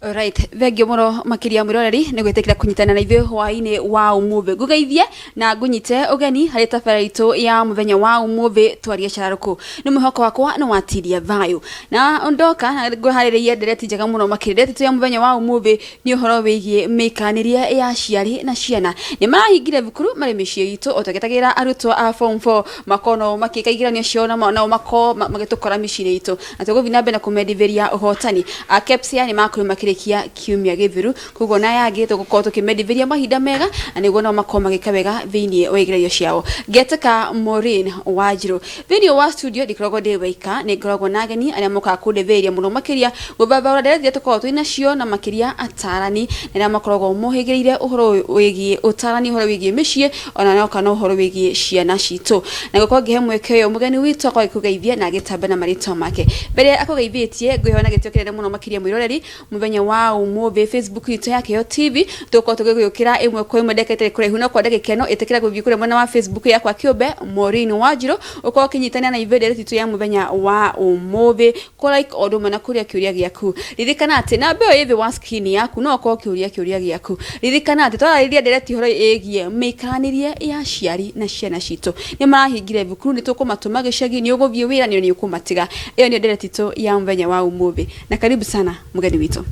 Alright, thengio muno makiria mwiroreri nĩ gwĩtĩkĩra kũnyitana na ithuĩ hwaĩ-inĩ wa ũmũthĩ. Ngũgeithie na ngũnyite ũgeni harĩ tabarĩra itũ ya mũthenya wa ũmũthĩ, Twarie Cararũkũ. Nĩ mwĩhoko wakwa nĩ watiria thayũ. Na ndoka na ngũharĩrĩirie ndereti njega mũno makĩria. Ndereti itũ ya mũthenya wa ũmũthĩ nĩ ũhoro wĩgiĩ mĩikaranĩrie ya aciari na ciana. Nĩ marahingire thukuru marĩ mĩciĩ itũ o tũgĩetagĩrĩra arutwo a form 4 makorwo nao makĩka igeranio ciao na nao makorwo magĩtũkora mĩciĩ-inĩ itũ. Na tũgũthiĩ na mbere na kũmendithĩria ũhotani. A KEPSEA nĩ makorirwo makĩrĩkia kiumia gĩthiru, koguo na aya angĩ tũgũkorwo tũkĩmendithĩria mahinda mega na nĩguo nao makorwo magĩka wega thĩinĩ wa igeranio ciao. Ngetĩka Maureen Wanjirũ. Thĩinĩ wa studio ndikoragwo ndĩ waika, nĩ ngoragwo na ageni arĩa mokaga kũndeithĩrĩria mũno makĩria gũthathaũra ndereti iria tũkoragwo twĩ nacio na makĩria atarani arĩa makoragwo mohĩgĩrĩire ũhoro wĩgiĩ ũtarani, ũhoro wĩgiĩ mĩciĩ ona no kana ũhoro wĩgiĩ ciana citũ. Na gũkorwo ngĩhe mweke ũyũ mũgeni witũ akorwo agĩkũgeithia na agĩtamba na marĩtwa make. Mbere akũgeithĩtie, ngwĩhoya na gĩtĩo kĩnene mũno makĩria mwĩroreri, mũthenya wa ũmũthĩ Facebook itũ ya Kĩheo TV tũgũkorwo tũgĩgũkĩra ĩmwe kwa ĩmwe ndagĩka ĩtarĩ kũraihu, no kwa ndagĩka ĩno ĩtĩkĩra gũthiĩ kũrĩa mwena wa Facebook yakwa kĩũmbe Maureen Wanjirũ, ũkorwo ũkĩnyitanĩra na ithuĩ ndereti itũ ya mũthenya wa ũmũthĩ, kũ like o ũndũ ũmwe na kũria kĩũria gĩaku. Ririkana atĩ namba ĩyo ĩ thĩ wa screen yaku no ũkorwo ũkĩũria kĩũria gĩaku. Ririkana atĩ twararĩria ndereti ũhoro ĩgiĩ mĩikaranĩrie ya aciari na ciana citũ. Nĩ marahingire thukuru, nĩ tũkũmatũma gĩcagi, nĩ ũgũthiĩ wĩra, nĩ ũkũmatiga. Ĩyo nĩyo ndereti itũ ya mũthenya wa ũmũthĩ. Na karibu sana mũgeni witũ.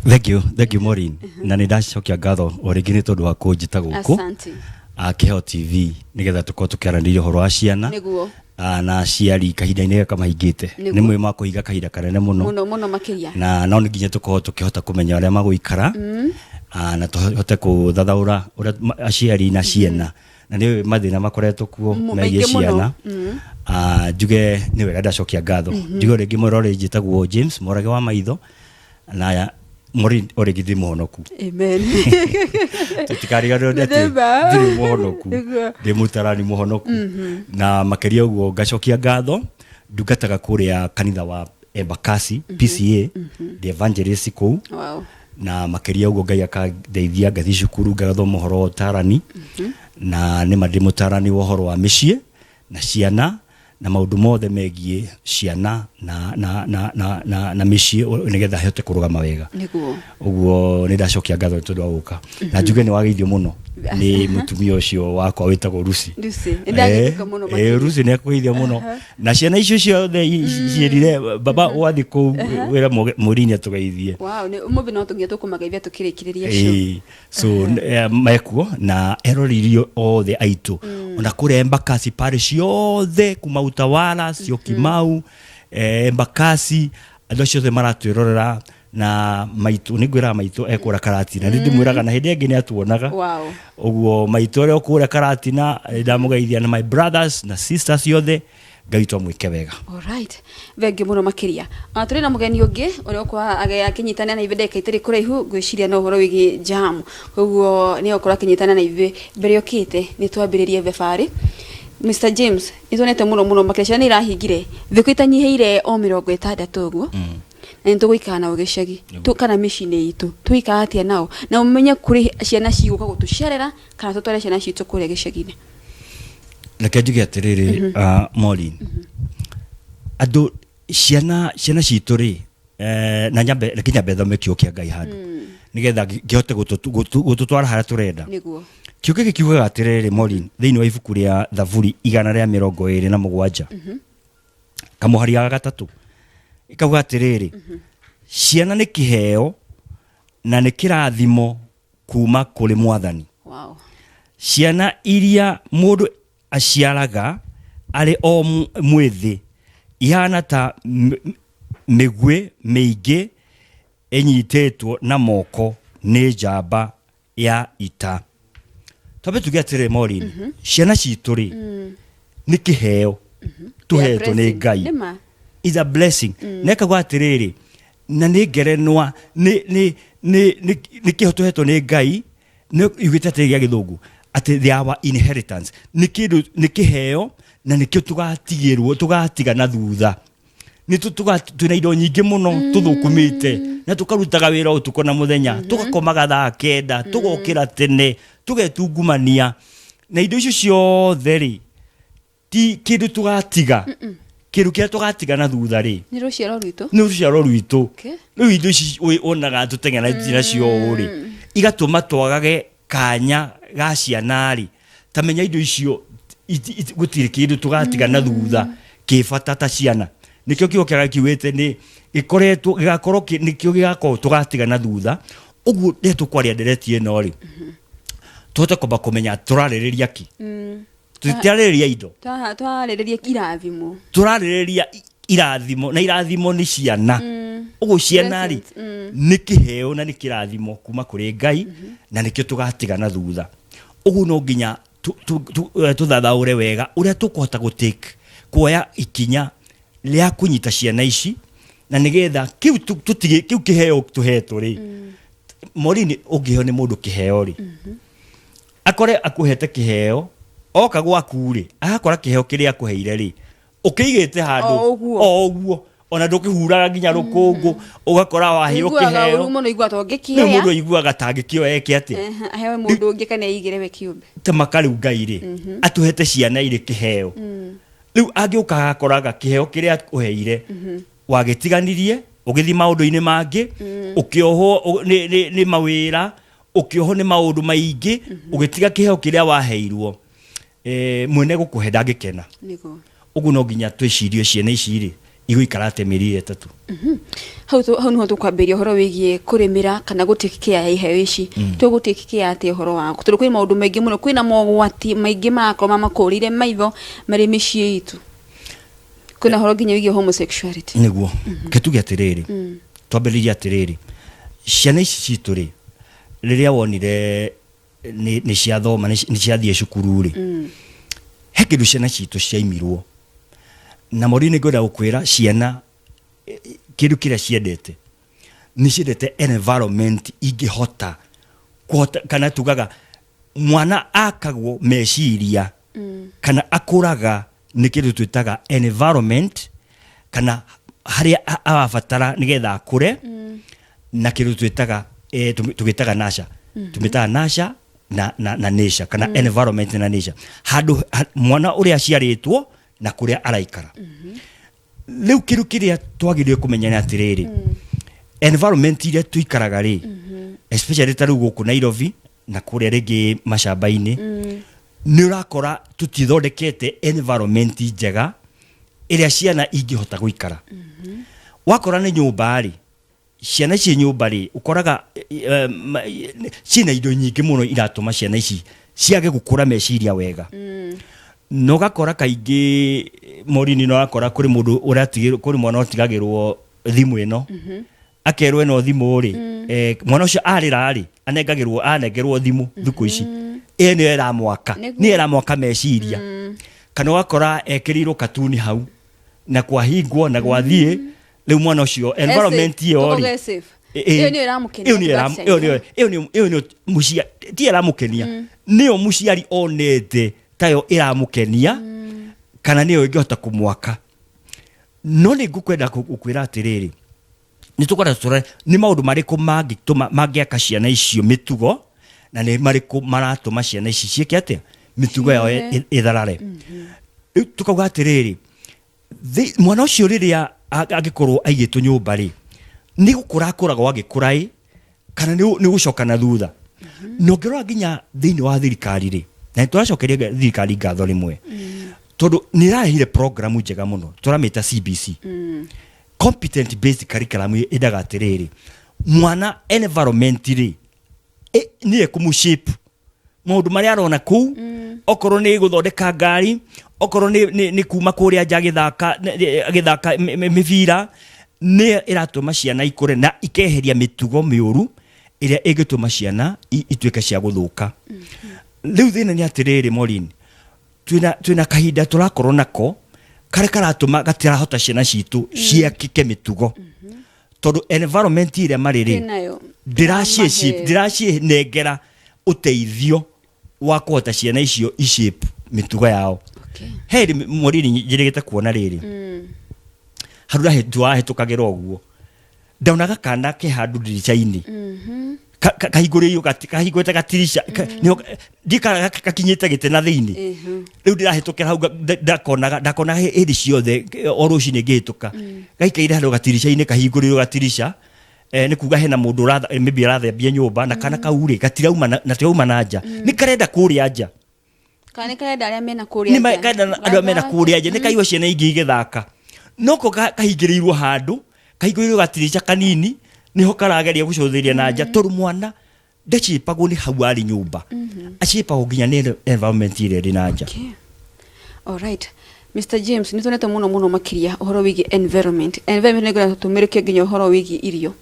Thank you, thank you, Maureen. Na nĩ ndacokia ngatho o rĩngĩ nĩ tondũ wa kũnjĩta gũkũ Asante. Kĩheo TV nĩgetha tũkorwo tũkĩaranĩria ũhoro wa ciana na aciari kahinda-inĩ gaka mahingĩte. Nĩ mwĩ ma kũhinga kahinda kanene mũno. Mũno mũno makĩria. Na no nĩ nginya tũkorwo tũkĩhota kũmenya ũrĩa magũikara na tũhote kũthathaũra ũrĩa aciari na ciana na nĩ mathĩna makoretwo kuo megiĩ maingĩ mũno. Ciana. Njuge nĩ wega ndacokia ngatho, njuge o rĩngĩ mwĩroreri njĩtagwo James Morage wa Maitho na Maureen o rĩngĩ ndĩ mũhonoku. Amen. Tũtikariganĩrwo nĩ atĩ Nĩma. ndirĩ mũhonoku, ndĩ mũtarani mũhonoku. Na makĩria ũguo ngacokia ngatho, ndungataga kũrĩa kanitha wa Embakasi PCA, ndĩ evangelist kũu. Na makĩria ũguo Ngai akandeithia ngathiĩ cukuru ngathoma ũhoro wa ũtarani, na nĩma ndĩ mũtarani wa ũhoro wa mĩciĩ na ciana na maũndũ mothe megiĩ ciana na mĩciĩ nĩgetha hote kũrũgama wega. Ũguo nĩ ndacokia ngatho nĩ tondũ wa gũka, na njuge nĩ wageithio mũno nĩ mũtumia ũcio wakwa wĩtagwo Lucy. Lucy, nĩ ndageithĩka mũno makĩria. Lucy nĩ akũgeithia mũno na ciana icio ciothe ciĩrire baba wathiĩ kũu wĩra Maureen atũgeithie. Wow, nĩ ũmũthĩ no tũnginya tũkũmageithia tũkĩrĩkĩrĩria show. So mekuo na eroreri othe aitũ ona kũrĩa Embakasi parish ciothe kuma Utawala, Syokimau, Embakasi, andũ acio othe maratwĩrorera na maitũ nĩ ngwĩraga maitũ ekũra Karatina nĩ ndĩmwĩraga na hĩndĩ ĩngĩ nĩ atuonaga. Ũguo maitũ ũrĩa ũkũrĩa Karatina ndamũgeithia na my brothers na sisters ciothe, Ngai witũ amwĩke wega. Alright. Thengiũ mũno makĩria. Ona tũrĩ na mũgeni ũngĩ ũrĩa ũkorwo akĩnyitanĩra na ithuĩ ndagĩka itarĩ kũraihu, ngwĩciria no ũhoro wĩgiĩ jam. Koguo nĩ egũkorwo akĩnyitanĩra na ithuĩ. Mbere ũkĩte nĩ twambĩrĩrie thabarĩ. Mr James, nĩ tuonete mũno mũno makĩria ciana nĩ irahingire thikũ itanyihĩire o 60 ũguo. Na nĩ tũgũikara nao gĩcagi kana mĩciĩ-inĩ itũ. Tũgũikara atĩa nao? Na ũmenye kũrĩ ciana cigũka gũtũcerera kana tũtware ciana citũ kũrĩa gĩcagi-inĩ. Reke njuge atĩrĩrĩ, Maureen, andũ ciana citũ rĩ, na nyambe reke nyambe thome kiugo kĩa Ngai handũ nĩgetha kĩhote gũtũtwara harĩa tũrenda. Kiugo gĩkĩ kiugaga atĩrĩrĩ, Maureen, thĩinĩ wa ibuku rĩa Thaburi 127 kamũhari ga gatatũ, ĩkauga atĩrĩrĩ, ciana nĩ kĩheo na nĩ kĩrathimo kuma kũrĩ Mwathani. Ciana iria mũndũ aciaraga arĩ o mwĩthĩ ihana ta mĩguĩ mĩingĩ ĩnyitĩtwo na moko nĩ njamba ya ita. Twambe tuge atĩrĩrĩ, Maureen, ciana citũ rĩ nĩ kĩheo tũhetwo nĩ Ngai. Nĩma. Is a blessing. Na ĩkauga atĩrĩrĩ, na nĩ ngerenwa, nĩ kĩheo tũhetwo nĩ Ngai, nĩ yugĩte atĩrĩ gĩa Gĩthũngũ atĩ they are our inheritance. Nĩ kĩndũ, nĩ kĩheo na nĩkĩo tũgatigĩrwo, tũgatiga na thutha. Nĩ twĩna indo nyingĩ mũno tũthũkũmĩte na tũkarutaga wĩra ũtukũ na mũthenya, tũgakomaga thaa 9, tũgokĩra tene, tũgetungumania na indo icio ciothe rĩ, ti kĩndũ tũgatiga. Kĩndũ kĩrĩa tũgatigana thutha rĩ, Nĩ rũciaro rwitũ. Nĩ rũciaro rwitũ. Rĩu indo ici wonaga tũteng'eranĩtie nacio ũũ rĩ, igatũma twagage kanya ga ciana rĩ, ta menya indo icio gũtirĩ kĩndũ tũgatiga na thutha kĩ bata ta ciana. Nĩkĩo kiugo kĩa Ngai kiugĩte nĩ gĩkoretwo gĩgakorwo nĩkĩo gĩgakorwo tũgatiga na thutha. Ũguo rĩrĩa tũkwaria ndereti ĩno rĩ, tũhote kwamba kũmenya tũrarĩrĩria kĩ. Tũtirarĩrĩria indo. Twarĩrĩria irathimo. Tũrarĩrĩria irathimo, na irathimo nĩ ciana. Ũguo ciana rĩ, nĩ kĩheo na nĩ kĩrathimo kuma kũrĩ Ngai, na nĩkĩo tũgatiga na thutha. Ũguo no nginya tũthathaũre wega ũrĩa tũkũhota gũtake, kuoya ikinya rĩa kũnyita ciana ici, na nĩgetha kĩu tũtige kĩu kĩheo tũhetwo rĩ. Maureen, ũngĩheo nĩ mũndũ kĩheo rĩ, akore akũhete kĩheo, oka gwaku rĩ, agakora kĩheo kĩrĩa akũheire rĩ, ũkĩigĩte handũ. O ũguo. O ũguo, ona ndũkĩhuraga nginya rũkũngũ, ũgakora waheo Ũiguaga kĩheo. ũru mũno, iguaga ta Rĩu ũngĩkĩoya. Mũndũ aiguaga tangĩkĩoya eke atĩa? Ehe, aheo mũndũ ũngĩ kana eigĩre we kĩũmbe. Ta maka rĩu Ngai rĩ, atũhete ciana irĩ kĩheo. Rĩu angĩũka agakoraga kĩheo kĩrĩa akũheire wagĩtiganirie, ũgĩthiĩ maũndũ-inĩ mangĩ, ũkĩohwo nĩ mawĩra, ũkĩohwo nĩ maũndũ maingĩ, ũgĩtiga kĩheo kĩrĩa waheirwo, mwene gũkũhe ndangĩkena. Ũguo no nginya twĩcirie ciana ici rĩ, igũikara atĩa mĩeri 3? Hau nĩho tũkwambĩrĩria ũhoro wĩgiĩ kũrĩmĩra kana gũtake care ya iheo ici. Tũgũtake care atĩa ũhoro waku? Tondũ kwĩ maũndũ maingĩ mũno, kwĩna mogwati maingĩ marakorwo mamakũrĩire maitho marĩ mĩciĩ itũ. Kwĩna ũhoro nginya wĩgiĩ homosexuality. Nĩguo ke tuge atĩrĩrĩ, twambĩrĩrie atĩrĩrĩ, ciana ici citũ rĩ, rĩrĩa wonire nĩ ciathoma, nĩ ciathiĩ cukuru rĩ, he kĩndũ ciana citũ ciaimirwo. Na Maureen, nĩ ngwenda gũkwĩra, ciana kĩndũ kĩrĩa ciendete, nĩ ciendete environment ingĩhota kũhota, kana tugaga mwana akagwo meciria kana akũraga nĩ kĩndũ twĩtaga environment, kana harĩa arabatara nĩgetha akũre, na kĩndũ twĩtaga tũgĩtaga nature, tũmĩtaga nature na nature, kana environment na nature, handũ mwana ũrĩa aciarĩtwo na kũrĩa araikara. Rĩu kĩndũ kĩrĩa twagĩrĩire kũmenya nĩ atĩrĩrĩ, environment iria tũikaraga rĩ, especially ta rĩu gũkũ Nairobi na kũrĩa rĩngĩ macamba-inĩ, nĩ ũrakora tũtithondekete environment njega ĩrĩa ciana ingĩhota gũikara. Wakora nĩ nyũmba rĩ, ciana ciĩ nyũmba rĩ, ũkoraga ciĩna indo nyingĩ mũno iratũma ciana ici ciage gũkũra meciria wega. Na ũgakora kaingĩ, Maureen, nĩ ũrakora kũrĩ mũndũ ũratigĩrwo, kũrĩ mwana ũtigagĩrwo thimũ ĩno, akerwo ĩno thimũ rĩ, mwana ũcio arĩra rĩ, anengagĩrwo, anengerwo thimũ. Thikũ ici ĩyo nĩyo ĩramwaka, nĩyo ĩramwaka meciria. Kana ũgakora ekĩrĩirwo katuni hau, na kwahingwo na gwathiĩ, rĩu mwana ũcio environment ĩyo rĩ, Ĩyo nĩyo ĩramũkenia. Ĩyo nĩyo ĩyo nĩyo mũciari, ti ĩramũkenia, nĩyo mũciari onete tayo ĩramũkenia, kana nĩyo ĩngĩhota kũmwaka. No nĩ ngũkwenda gũkwĩra atĩrĩrĩ, nĩ tũkwenda tũrore nĩ maũndũ marĩkũ mangĩtũma, mangĩaka ciana icio mĩtugo, na nĩ marĩkũ maratũma ciana ici ciĩke atĩa, mĩtugo yao ĩtharare. Rĩu tũkauga atĩrĩrĩ, mwana ũcio rĩrĩa angĩkorwo aigĩtwo nyũmba rĩ, nĩ gũkũra akũragwo agĩkũra ĩ, kana nĩ gũcoka na thutha? Na ũngĩrora nginya thĩinĩ wa thirikari rĩ, na nĩ tũracokeria thirikari ngatho rĩmwe, tondũ nĩ ĩrarehire program njega mũno tũramĩta CBC, competent based curriculum. Ĩndaga atĩrĩrĩ, mwana environment rĩ, nĩyo ĩkũmũ-shape maũndũ marĩa arona kũu, okorwo nĩ gũthondeka ngari, okorwo nĩ kuma kũrĩa nja agĩthaka mĩbira, nĩyo ĩratũma ciana ikũre na ikeheria mĩtugo mĩũru ĩrĩa ĩngĩtũma ciana ituĩke cia gũthũka. Rĩu thĩna nĩ atĩrĩrĩ, Maureen, twĩna kahinda tũrakorwo nako karĩa karatũma gatirahota ciana citũ ciakĩke mĩtugo, tondũ environment ĩrĩa marĩ rĩ, Twĩnayo. ndĩraciĩ ndĩraciĩnengera ũteithio wa kũhota ciana icio ishape mĩtugo yao. He rĩ, Maureen, njĩrĩgĩte kuona rĩrĩ handũ ndahĩtũkagĩra ũguo, ndonaga kana ke handũ ndirica-inĩ. Kahingũrĩirio kahingũrĩte gatirica ndikara gakinyĩte gĩtĩ na thĩinĩ. Rĩu ndĩrahĩtũkĩra hau ndakonaga ndakonaga hĩndĩ ciothe o rũcinĩ ngĩhĩtũka gaikaire handũ gatirica-inĩ kahingũrĩirwo gatirica. Nĩ kuga hena mũndũ maybe arathambia nyũmba na kana kau rĩ gatirauma na tirauma na nja, nĩ karenda kũrĩa nja. Kana nĩ karenda arĩa mena kũrĩa nĩ nja. Karenda andũ arĩa mena kũrĩa nja, nĩ kaigua ciana ingĩ igĩthaka, no ko kahingĩrĩirwo handũ kahingũrĩirwo gatirica kanini, nĩho karageria gũcũthĩrĩria na nja, tondũ mwana ndacĩpagwo nĩ hau arĩ nyũmba, acĩpagwo nginya nĩ environment ĩrĩa ĩrĩ na nja. Okay. Alright. Mr. James, nĩ tuonete mũno mũno makĩria ũhoro wĩgiĩ environment. Environment nĩ ngwenda tũmĩrĩkie nginya ũhoro wĩgiĩ irio.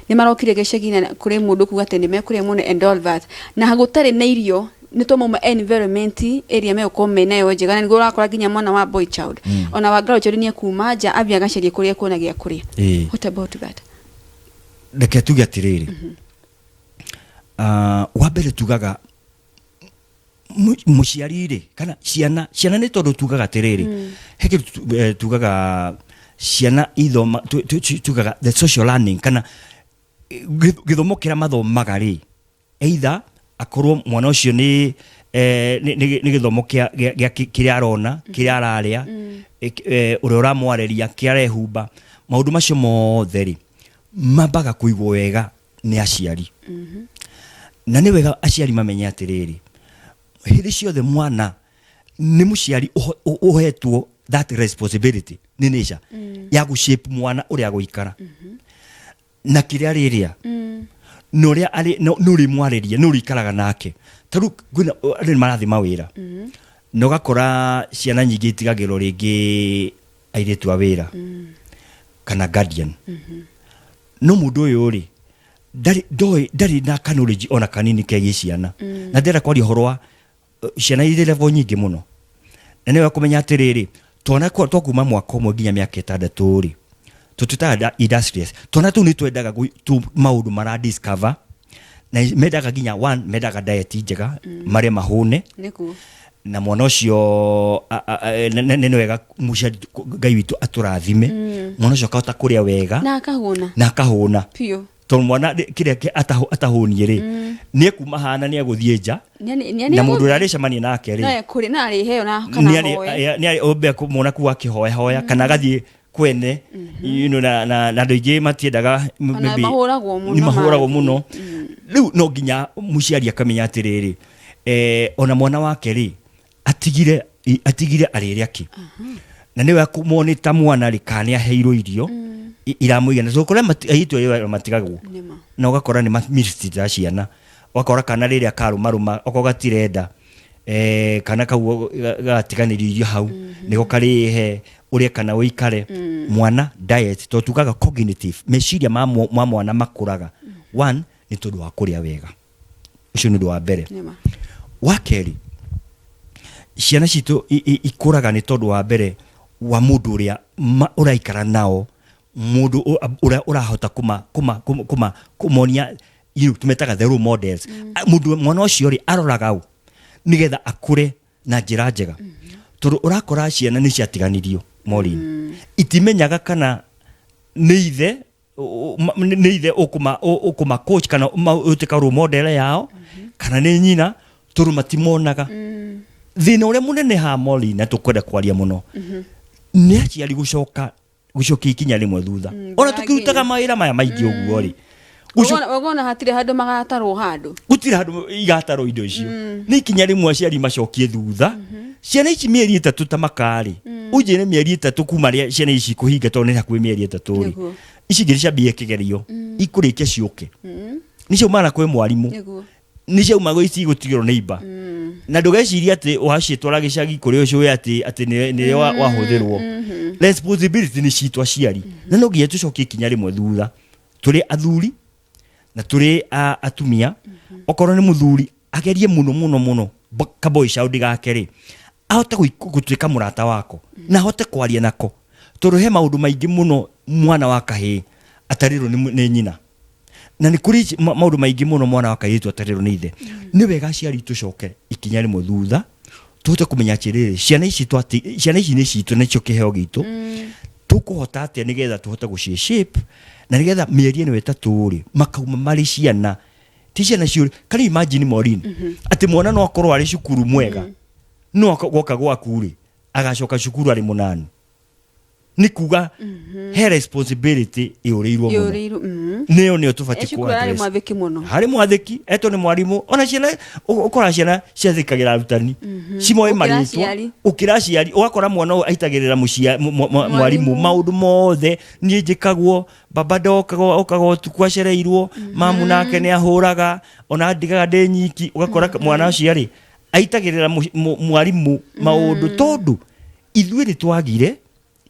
Nĩ marokire gĩcagi-inĩ na kũrĩ mũndũ kuga atĩ nĩ mekũrĩa mũno and all that. Na gũtarĩ na irio nĩ twamauma environment ĩrĩa megũkorwo menayo njega, na nĩguo ũrakora nginya mwana wa boy child ona wa girl child nĩ ekuma nja athiĩ agacarie kũrĩa ekuona gĩa kũrĩa. What about that? Reke tuge atĩrĩrĩ, wa mbere tugaga mũciari rĩ kana ciana, ciana nĩ tondũ tugaga atĩrĩrĩ, he kĩndũ tugaga ciana ithoma tugaga the social learning kana gĩthomo kĩrĩa mathomaga rĩ, either akorwo mwana ũcio nĩ gĩthomo gĩa kĩrĩa arona, kĩrĩa ararĩa, ũrĩa ũramwarĩria, kĩrĩa arehumba, maũndũ macio mothe rĩ mambaga kũigwo wega nĩ aciari. Na nĩ wega aciari mamenye atĩrĩrĩ, hĩndĩ ciothe mwana nĩ mũciari ũhetwo that responsibility nĩ nature ya gũ shape mwana ũrĩa agũikara na kĩrĩa rĩrĩa na ũrĩa arĩ nĩ ũrĩmwarĩria, nĩ ũrĩikaraga nake. Ta rĩu kwĩna andũ nĩ marathiĩ mawĩra na ũgakora ciana nyingĩ itigagĩrwo rĩngĩ airĩtu a wĩra kana guardian, no mũndũ ũyũ rĩ ndarĩ ndoĩ, ndarĩ na knowledge ona kanini kegiĩ ciana. Na ndĩrenda kwaria ũhoro wa ciana irĩ level nyingĩ mũno, na nĩwe kũmenya atĩrĩrĩ, twana twa kuma mwaka ũmwe nginya mĩaka 6 rĩ, tũtwĩtaga industrious. Twana tũu nĩ twendaga maũndũ mara discover, na mendaga nginya one, mendaga diet njega, marĩe mahũne. Na mwana ũcio nĩ wega mũciari, Ngai witũ atũrathime, mwana ũcio akahota kũrĩa wega na akahũna. Na akahũna. Biũ. Tondũ mwana kĩrĩa atahũniĩ rĩ, nĩ ekuma hana, nĩ egũthiĩ nja na mũndũ ũrĩa arĩcemania nake rĩ no ekũrĩ na arĩheo na kana hoe. Nĩ ombe mwana kuu akĩhoya hoya kana agathiĩ kwene na andũ aingĩ matiendaga Ona maybe mahũragwo mũno. Nĩ mahũragwo Mathiĩ. Mũno. Rĩu no nginya mũciari akamenya atĩrĩrĩ, ona mwana wake rĩ atigire arĩrĩa kĩ, na nĩwe akũmonita mwana rĩ kana nĩ aheirwo irio iramũigana, so kũrĩa airĩtu arĩa matigagwo Nĩma. Na ũgakora nĩ mistreat ciana, ũgakora kana rĩrĩa karũmarũma okorwo gatirenda, kana kau gagatiganĩrio irio hau nĩko karĩhe ũrĩe kana ũikare. Mwana diet, tondũ tugaga cognitive, meciria ma mwana makũraga one nĩ tondũ wa kũrĩa wega. Ũcio nĩ ũndũ wa mbere. Nĩma. Wa kerĩ, ciana citũ ikũraga nĩ tondũ wa mbere wa mũndũ ũrĩa ũraikara nao, mũndũ ũrĩa ũrahota kũma kũma kũma kũma kũmonia, tũmetaga the role models. Mũndũ mwana ũcio rĩ aroraga ũ nĩgetha akũre na njĩra njega, tondũ ũrakora ciana nĩ ciatiganirio, Maureen, itimenyaga kana nĩ ithe nĩ ithe ũkũma coach kana ũtuĩka role model yao kana nĩ nyina, tondũ matimonaga. Thĩna ũrĩa mũnene haha, Maureen, na tũkwenda kwaria mũno nĩ aciari gũcoka gũcokia ikinya rĩmwe thutha ona tũkĩrutaga mawĩra maya maingĩ ũguo rĩ. Ũgona hatirĩ handũ magatarwo handũ. Gũtirĩ handũ igatarwo indo icio. Nĩ ikinya rĩmwe aciari macokie thutha ciana ici mĩeri 3 ta makarĩ ũnjĩre mĩeri 3 kuma rĩa ciana ici kũhinga, tondũ nĩ hakuhĩ mĩeri 3 rĩ, ici ingĩ ciambie kĩgerio ikũrĩkia ciũke nĩ ciaumana kwĩ mwarimũ, nĩ ciauma gwĩ ici igũtigĩrwo nĩ imba, na ndũgecirie atĩ wacitwara gĩcagi kũrĩ ũcũĩ atĩ nĩrĩo wahũthĩrwo. Responsibility nĩ citũ aciari, na no nginya tũcokie ikinya rĩmwe thutha tũrĩ athuri na tũrĩ atumia. Okorwo nĩ mũthuri, agerie mũno mũno mũno kaboy child gake rĩ ahote gũtuĩka mũrata wako na ahote kwaria nako, tondũ he maũndũ maingĩ mũno mwana wa kahĩĩ atarĩrwo nĩ nyina, na nĩ kũrĩ maũndũ maingĩ mũno mwana wa kairĩtu atarĩrwo nĩ ithe. Nĩ wega aciari tũcoke ikinya rĩmwe thutha, tũhote kũmenya atĩrĩrĩ, ciana ici ciana ici nĩ citũ, nĩcio kĩheo gitũ. Tũkũhota atĩa nĩgetha tũhote gũci shape na nĩgetha mĩeri ĩno 3 rĩ makauma marĩ ciana Ti ciana ciũrĩ. Can you imagine, Maureen, atĩ mwana no akorwo arĩ cukuru mwega, no goka gwaku rĩ, agacoka cukuru arĩ mũnanu? Nĩ kuga he responsibility ĩũrĩirwo mũno. Yũrĩirwo. Nĩyo nĩyo tũbatiĩ E cukuru ararĩ kũ-address. mwathĩki mũno. Harĩ mwathĩki, etwo nĩ mwarimũ. Ona ciana ũkora ciana ciathĩkagĩra arutani, cimoĩ Gũkĩra marĩtwa aciari. Ũkĩra aciari. Ũgakora mwana ũyũ aitagĩrĩra mwarimũ Mwarimũ. maũndũ mothe. Niĩ njĩkagwo, baba ndokaga, okaga ũtukũ acereirwo, mamu nake nĩ ahũraga, ona ndigaga ndĩ nyiki. Ũgakora mwana ũcio rĩ aitagĩrĩra mwarimũ maũndũ, tondũ ithuĩ nĩ twagire.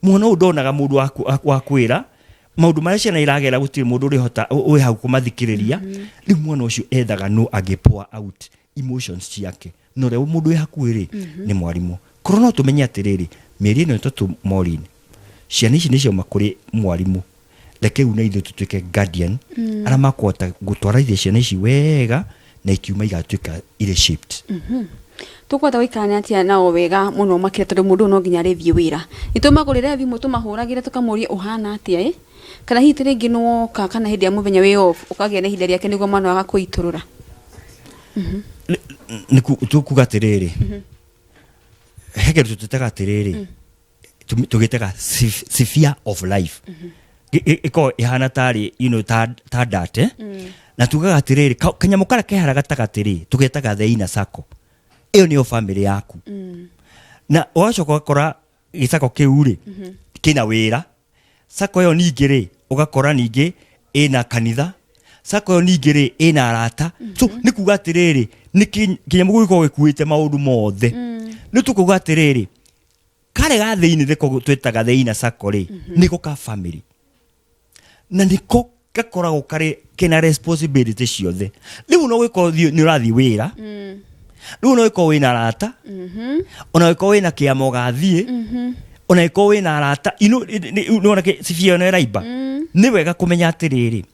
Mwana ũyũ ndonaga mũndũ wa kwĩra maũndũ marĩa ciana iragera. Gũtirĩ mũndũ ũrĩhota wĩ hau kũmathikĩrĩria. Rĩu mwana ũcio ethaga no angĩ pour out emotions ciake, na ũrĩa mũndũ wĩ hakuhĩ rĩ nĩ mwarimũ. Korwo no tũmenye atĩrĩrĩ, mĩeri ĩno 3, Maureen, ciana ici nĩ ciauma kũrĩ mwarimũ, reke rĩu na ithuĩ tũtuĩke guardian arĩa makũhota gũtwarithia ciana ici wega na ikiuma igatuĩka irĩ shaped. Tũkũhota gũikarania atĩa nao wega mũno makĩria, tondũ mũndũ ũyũ no nginya arĩthiĩ wĩra? Nĩ tũmagũrĩre thimũ, tũmahũragĩre, tũkamũrie ũhana atĩa, ĩ kana hihi ta rĩngĩ nĩwoka kana hĩndĩ ya mũthenya wĩ off, ũkagĩa na ihinda rĩake nĩguo mwana agakũitũrũra? Nĩ tũkuga atĩrĩrĩ, he kĩndũ tũtĩtaga atĩrĩrĩ, tũgĩtaga sphere of life. Ĩkoragwo ĩhana tarĩ ta ndate, na tugaga atĩrĩrĩ, kanyamũ karĩa kehara gatagatĩ rĩ, tũgetaga the inner circle. Ĩyo nĩyo family yaku. Na ũgacoka ũgakora gĩcako kĩu rĩ kĩna wĩra. Sako ĩyo ningĩ rĩ, ũgakora ningĩ ĩna kanitha. Sako ĩyo ningĩ rĩ ĩna arata. So nĩ kuga atĩrĩrĩ, nĩ kĩnyamũ gĩkoragwo gĩkuĩte maũndũ mothe. Nĩ tũkuga atĩrĩrĩ, karĩa ga thĩinĩ nĩko twĩtaga the inner circle rĩ, nĩko ka family, na nĩko gakoragwo karĩ kena responsibility ciothe. Rĩu no gĩkorwo nĩ ũrathiĩ wĩra, rĩu no gĩkorwo wĩna arata, ona gĩkorwo wĩna kĩama ũgathiĩ, ona gĩkorwo wĩna arata, nĩwona sphere ĩno ĩraimba. Nĩ wega kũmenya atĩrĩrĩ,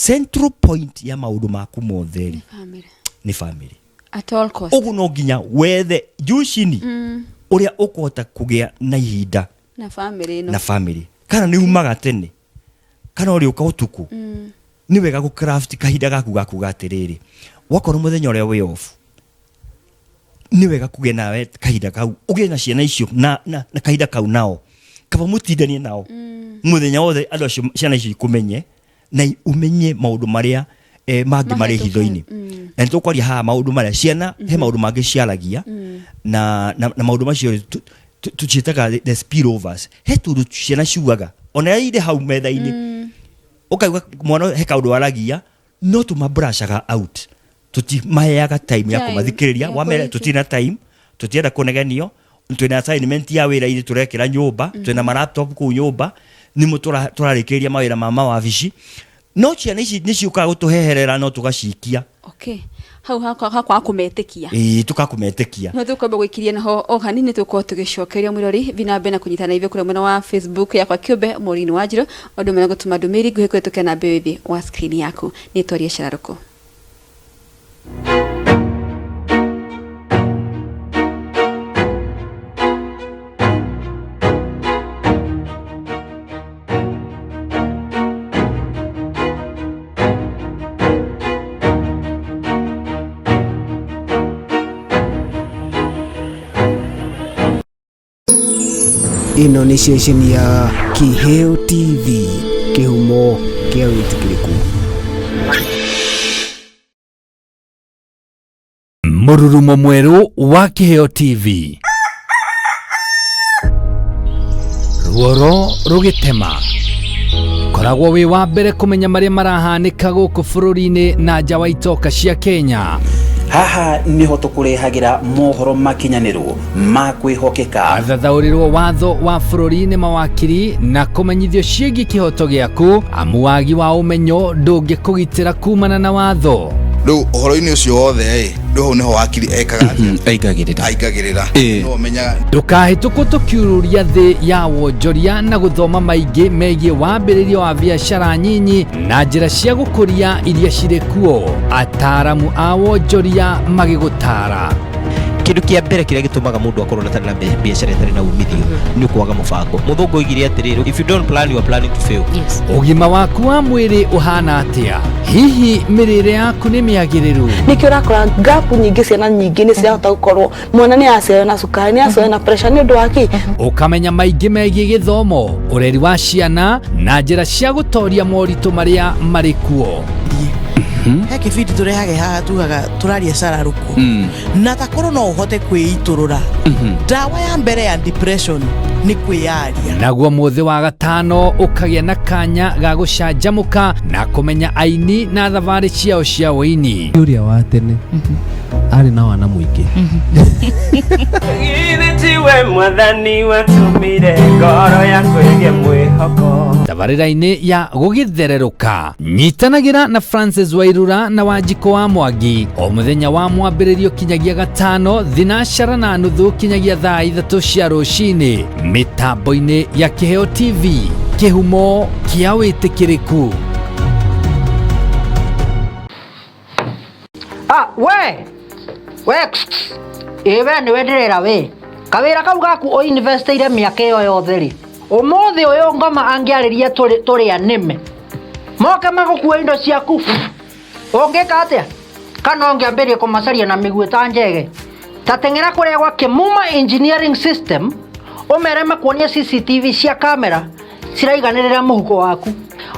central point ya maũndũ maku mothe rĩ Family. Nĩ family. At all cost. Ũguo no nginya wethe juu chini ũrĩa ũkũhota kũgĩa na ihinda na family ĩno. Na family, kana nĩ umaga tene kana ũrĩũka ũtukũ, nĩ wega gũ craft kahinda gaku ga kuga atĩrĩrĩ, wakorwo mũthenya ũrĩa wĩ off, nĩ wega kũgĩa nawe kahinda kau, ũgĩe na ciana icio na kahinda kau nao, kaba mũtindanie nao mũthenya wothe, andũ acio, ciana icio ikũmenye na ũmenye maũndũ marĩa mangĩ marĩ Mahĩtũke, hitho-inĩ. Na nĩ tũkwaria haha maũndũ marĩa ciana, he maũndũ mangĩ ciaragia na maũndũ macio tũciĩtaga the spillovers. He tũndũ ciana ciugaga ona irĩ hau metha-inĩ, ũkaigua mwana he kaũndũ aragia, no tũmabrashaga out, tũtimaheaga time ya Time kũmathikĩrĩria. ya Wamere kũrĩkia. Tũtirĩ na time, tũtienda kũnegenio, twĩna assignment ya wĩra-inĩ tũrekĩra nyũmba, twĩna ma laptop kũu nyũmba, nĩmo tũrarĩkĩrĩria mawĩra ma mawabici, no ciana ici nĩ ciũkaga gũtũheherera, no tũgacikia. Okay, hau hakwaga kũmetĩkia. Ĩĩ, tũkakũmetĩkia. No tũkwamba gũikiria naho o hanini, tũkorwo tũgĩcokeria mwĩrori. Thiĩ na mbere na kũnyitana na ithuĩ kũrĩa mwena wa Facebook yakwa kĩũmbe, Maureen Wanjirũ, ũndũ ũmwe na gũtũma ndũmĩrĩri nguhĩ kũhĩtũkĩra namba ĩyo ĩthĩ wa screen yaku. Nĩ twarie cararũkũ. Ĩno nĩ ceceni ya Kiheo TV, kĩhumo kĩa wĩtĩkĩrĩku. Mũrurumo mwerũ wa Kĩheo TV, ruoro rũgĩtema. Koragwo wĩ wa mbere kũmenya marĩa marahanĩka gũkũ bũrũri-inĩ na nja wa itoka cia Kenya. Haha niho tũkũrehagĩra mohoro makinyanĩru ma kwĩhokeka. Athathaũrĩrwo watho wa bũrũri nĩ mawakiri na kũmenyithio ciĩgiĩ kĩhoto gĩaku, amu wagi wa ũmenyo ndũngĩkũgitĩra kumana na watho. Rĩu ũhoro-inĩ ũcio wothe ĩ, rĩu hau nĩho wakiri ekaga atĩa? Aingagĩrĩra. Aingagĩrĩra. No ũmenyaga. Ndũkahĩtũkwo tũkiururia thĩ ya wonjoria na gũthoma maingĩ megiĩ wambĩrĩria wa biacara nyinyi na njĩra cia gũkũria iria cirĩ kuo, ataaramu a wonjoria magĩgũtaara. Kindu kia mbere kiria gitumaga mundu akorwo atarĩ na biacara ĩtarĩ na umithio nĩ kwaga mũbango. Mũthũngũ oigire atĩrĩrĩ, if you don't plan, you are planning to fail. Yes. Ũgima waku wa mwĩrĩ ũhana atĩa? Hihi mĩrĩre yaku nĩ mĩagĩrĩru? Nĩkĩo ũrakora ngapu nyingĩ, ciana nyingĩ nĩ cirahota gũkorwo mwana nĩ aciarwo na cukari, nĩ aciarwo na pressure, nĩ ũndũ wa kĩ? Ũkamenya maingĩ megiĩ gĩthomo, ũreri wa ciana na njĩra cia gũtoria moritũ marĩa marĩ kuo. He kĩbindi tũrehage haha tugaga tũraria cararũkũ, na takorwo no ũhote kwĩitũrũra, ndawa ya mbere ya depression nĩ kwĩyaria. Naguo mũthĩ wa gatano ũkagĩa na kanya ga gũcanjamũka na kũmenya aini na thabarĩ ciao cia ũini. Ũrĩa wa tene arĩ na wana mũingĩ. Githĩ tiwe Mwathani watũmire ngoro yakwa ĩgĩe mwĩhoko? Tabarĩra-inĩ ya gũgĩthererũka, nyitanagĩra na Francis Wairura na Wanjikũ wa Mwangi o mũthenya wa mwambĩrĩrio kinyagia gatano 4:30 kinyagia thaa 3 cia rũcinĩ, mĩtambo-inĩ ya Kĩheo TV, kĩhumo kĩa wĩtĩkĩrĩku. Ah, we we ĩ we nĩwe ndĩrera we kawĩra kau gaku ũinvestĩire mĩaka ĩyo yothe rĩ, ũmũthĩ ũyũ ngoma angĩarĩria tũrĩ anĩme moke magũkua indo ciaku, ũngĩka atĩa? Kana ũngĩambĩrĩria kũmacaria na mĩguĩ ta njege? Ta teng'era kũrĩa gwa Kĩmuma Engineering System, ũmere makuonie CCTV cia kamera ciraiganĩrĩra mũhuko waku.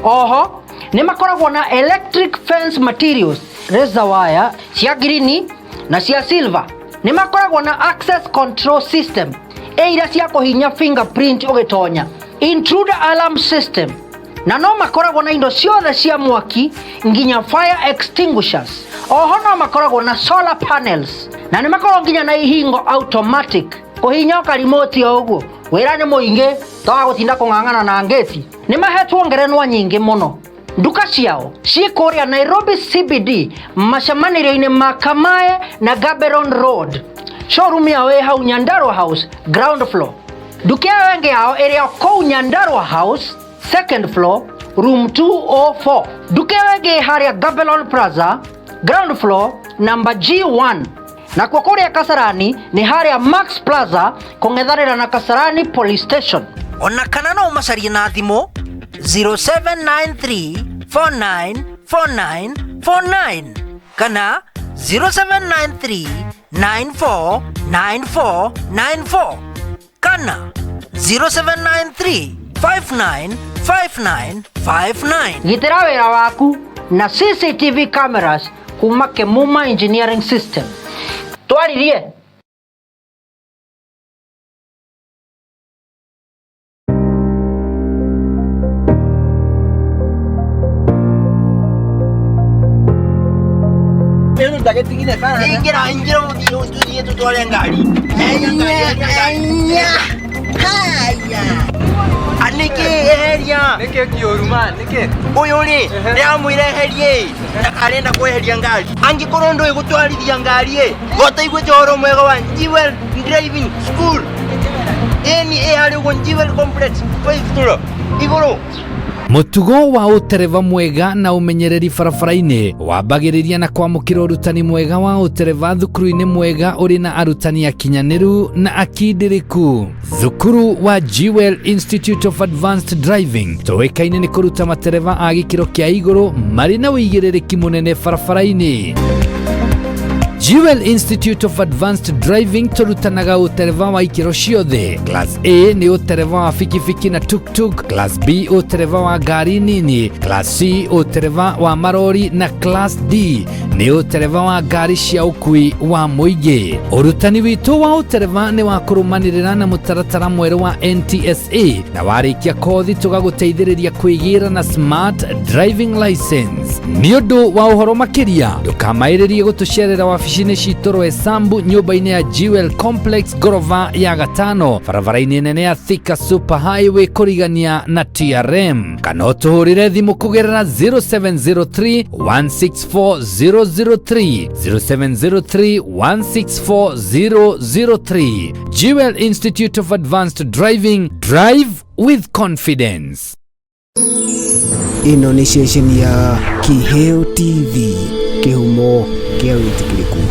Oho nĩ makoragwo na electric fence materials, razor wire cia ngirini na cia silver. Nĩ makoragwo na access control system ĩ iria cia kũhinya fingerprint ũgĩtonya, intruder alarm system, na no makoragwo na indo ciothe cia mwaki nginya fire extinguishers. Oho no makoragwo na solar panels, na nĩ makoragwo nginya na ihingo automatic, kũhinya karimoti o ũguo. Wĩra nĩ mũingĩ, toga gũtinda kũng'ang'ana na ngĩti. Nĩ mahetwo ngerenwa nyingĩ mũno. Nduka ciao ciĩ kũrĩa Nairobi CBD, macemanĩrio-inĩ ma Kamae na Gaberon Road. Showroom yao ĩ hau Nyandarua House, ground floor. Nduka ĩyo ĩngĩ yao ĩrĩ o kũu Nyandarua House, second floor, room 204. Nduka ĩyo ĩngĩ ĩ harĩa Gamelon Plaza, ground floor, number G1. Nakuo kũrĩa Kasarani nĩ harĩa Max Plaza, kũng'ethanĩra na Kasarani Police Station. Ona kana no ũmacarie na thimũ 0793 494949 kana 0793 949494 kana 0793 595959. Gitĩra wĩra waku na CCTV cameras kuma Kemuma Engineering System. Twaririe. Ingĩra, ingĩra, ũthiĩ ũthiĩ tũtware ngari. Haya, anĩkĩ eheria? Nĩkĩ kĩũru ma nĩkĩ? Ũyũ rĩ, ndĩramwĩra eherie, ndakarenda kweheria ngari. Angĩkorwo ndũĩ gũtwarithia ngari ĩ, gotaiguĩte ũhoro mwega wa Jewel Driving School? Ĩni ĩ harĩa ũguo Jewel Complex, fifth floor igũrũ. Mũtugo wa ũtereba mwega na ũmenyereri barabara-inĩ wambagĩrĩria na kwamũkĩra ũrutani mwega wa ũtereba thukuru-inĩ mwega ũrĩ na arutani akinyanĩru na akindĩrĩku. Thukuru wa Jewel Institute of Advanced Driving tũĩkaine nĩ kũruta matereba a gĩkĩro kĩa igũrũ marĩ na ũigĩrĩrĩki mũnene barabara-inĩ. Jewel Institute of Advanced Driving tũrutanaga ũtereba wa ikĩro ciothe. Class A nĩ ũtereba wa bikibiki na tuktuk, Class B ũtereba wa ngari nini, Class C ũtereba wa marori na Class D nĩ ũtereba wa ngari cia ũkui wa mũingĩ. Ũrutani witũ wa ũtereba nĩ wa kũrũmanĩrĩra na mũtaratara mwerũ wa NTSA, na warĩkia kothi tũgagũteithĩrĩria kwĩgĩra na smart driving license. Nĩ ũndũ wa ũhoro makĩria, ndũkamaĩrĩrie gũtũcerera wabici-inĩ citũ Roysambu, nyũmba-inĩ ya Jewel Complex, ngorova ya gatano, barabara-inĩ nene ya Thika Super Highway, kũrigania na TRM, kana ũtũhũrĩre thimũ kũgerera 0703 164 003, 0703 164 003. Jewel Institute of Advanced Driving, drive with confidence. Ĩno nĩ ceceni ya Kĩheo TV, kĩhumo kĩa wĩtĩkĩrĩku.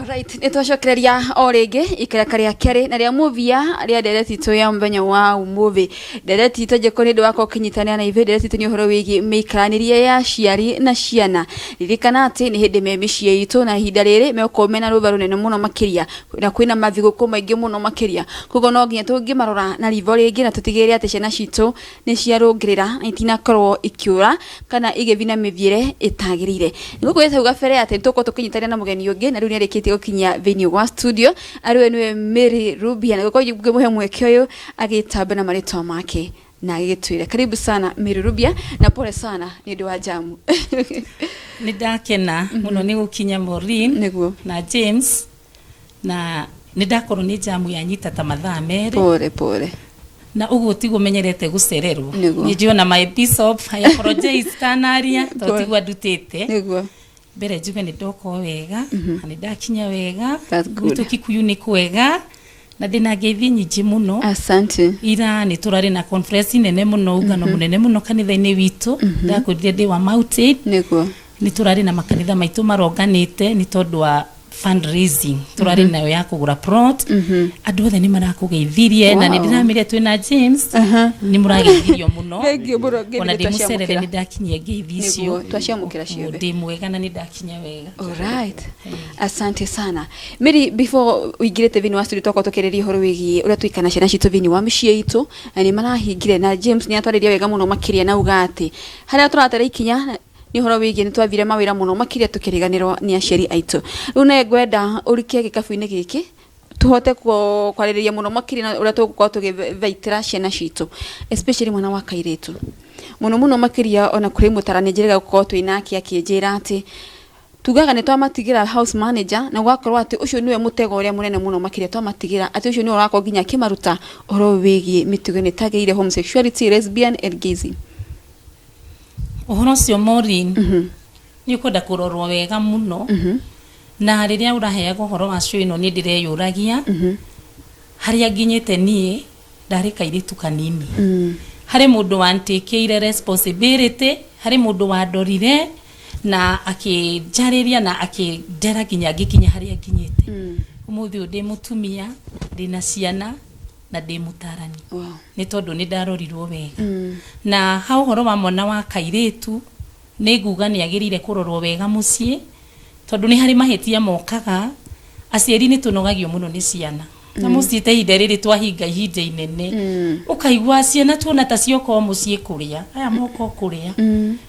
Alright, nä twacokereria o rĩngĩ ikereka rĩa kerĩ na rĩa mũthia rĩa ndereti itũ ya mũthenya wa ũmũthĩ. Ndereti itũ angĩkorwo nĩ ũndũ wakwa ũkĩnyitanĩra na ithuĩ, ndereti itũ nĩ ũhoro wĩgiĩ mĩikaranĩrie ya aciari na ciana. Ririkana atĩ nĩ hĩndĩ me mĩciĩ itũ na ihinda rĩrĩ megũkorwo mena rũtha rũnene mũno makĩria na kwĩna mathigũkũ maingĩ mũno makĩria. Koguo no nginya tũngĩmarora na ritho rĩngĩ na tũtigĩrĩre atĩ ciana citũ nĩ ciarũngĩrĩra na itinakorwo ikiũra kana igĩthiĩ na mĩthiĩre ĩtagĩrĩire. Nĩgũkwĩrĩte hau gabere atĩ nĩtũgũkorwo tũkĩnyitanĩra na mũgeni ũngĩ na rĩu nĩarĩkĩtie gũkinya thĩinĩ wa studio arĩ we nĩwe Mary Rubia na gũkorwo ngĩmũhe mweke ũyũ agĩtamba na marĩtwa make na agĩgĩtwĩre. Karibu sana Mary Rubia na pole sana nĩ ũndũ wa jamu. Nĩ ndakena mũno nĩ gũkinya Maureen Nĩguo. na James na nĩ ndakorwo nĩ jamu yanyita ta mathaa merĩ. Pole pole. Na ũguo tiguo menyerete gũcererwo. Nĩguo. Nĩ njũĩ ona my bishop, I apologize tanaria tondũ Pole. tiguo andutĩte. Nĩguo. Mbere njuge nĩ ndoka o wega na nĩ ndakinya wega. That's good. Gwitũ Kikuyu nĩ kwega na ndĩna ngeithi nyingĩ mũno. Asante. Ira nĩ tũrarĩ na conference nene mũno, ũngano mũnene mũno kanitha-inĩ witũ. Ndakwĩrire ndĩ wa Mountain. Nĩguo. Nĩ tũrarĩ na makanitha maitũ maronganĩte nĩ tondũ wa fundraising tũrarĩ nayo ya kũgũra plot. Andũ othe nĩ marakũgeithirie na nĩ Wow. ndĩramĩrire twĩna James nĩ mũrageithirio mũno. Thengiũ mũno, ngeithi Ona nĩ ndĩ mũcerere twaciamũkĩra. nĩ ndakinyia ngeithi icio. Nĩguo, twaciamũkĩra ciothe. Ndĩ mwega na nĩ ndakinya wega. Alright. Asante sana. Mary, before ũingĩrĩte thĩinĩ wa studio twakorwo tũkĩarĩria ũhoro wĩgiĩ ũrĩa tũikara na ciana citũ thĩinĩ wa mĩciĩ itũ na nĩ marahingire na James nĩ atwarĩria wega mũno makĩria na auga atĩ harĩa tũratera ikinya nĩ ũhoro wĩgiĩ nĩ twathire mawĩra mũno makĩria tũkĩriganĩrwo nĩ aciari aitũ. Rĩu nĩ ngwenda ũrike gĩkabu-inĩ gĩkĩ tũhote kwarĩrĩria mũno makĩria na ũrĩa tũgũkorwo tũgĩthaitĩra ciana citũ especially mwana wa kairĩtu mũno mũno makĩria. Ona kũrĩ mũtarani njĩrĩga gũkorwo twĩ nake akĩnjĩra atĩ tugaga nĩ twamatigĩra house manager na gwakorwo atĩ ũcio nĩwe mũtego ũrĩa mũnene mũno makĩria twamatigĩra, atĩ ũcio nĩwe ũrakorwo nginya akĩmaruta ũhoro wĩgiĩ mĩtugo ĩno ĩtagĩrĩire, homosexuality, lesbian and gayism. Ũhoro ũcio Maureen nĩ ũkwenda kũrorwo wega mũno, na rĩrĩa ũraheaga ũhoro wa show ĩno nĩ ndĩreyũragia harĩa nginyĩte. Niĩ ndarĩ kairĩtu kanini, harĩ mũndũ wantikĩire responsibility, harĩ mũndũ wandorire na akĩnjarĩria na akĩndera nginya ngĩkinya harĩa nginyĩte ũmũthĩ ũyũ. Ndĩ mũtumia, ndĩna ciana na ndĩ mũtarani nĩ tondũ nĩ ndarorirwo wega. Na ha ũhoro wa mwana wa kairĩtu, nĩ nguga nĩ agĩrĩire kũrorwo wega mũciĩ tondũ nĩ harĩ mahĩtia mokaga. Aciari nĩ tũnogagio mũno nĩ ciana na mũciĩ ta ihinda rĩrĩ twahinga ihinda inene, ũkaigua ciana tuona ta cioka o mũciĩ kũrĩa aya moka o kũrĩa,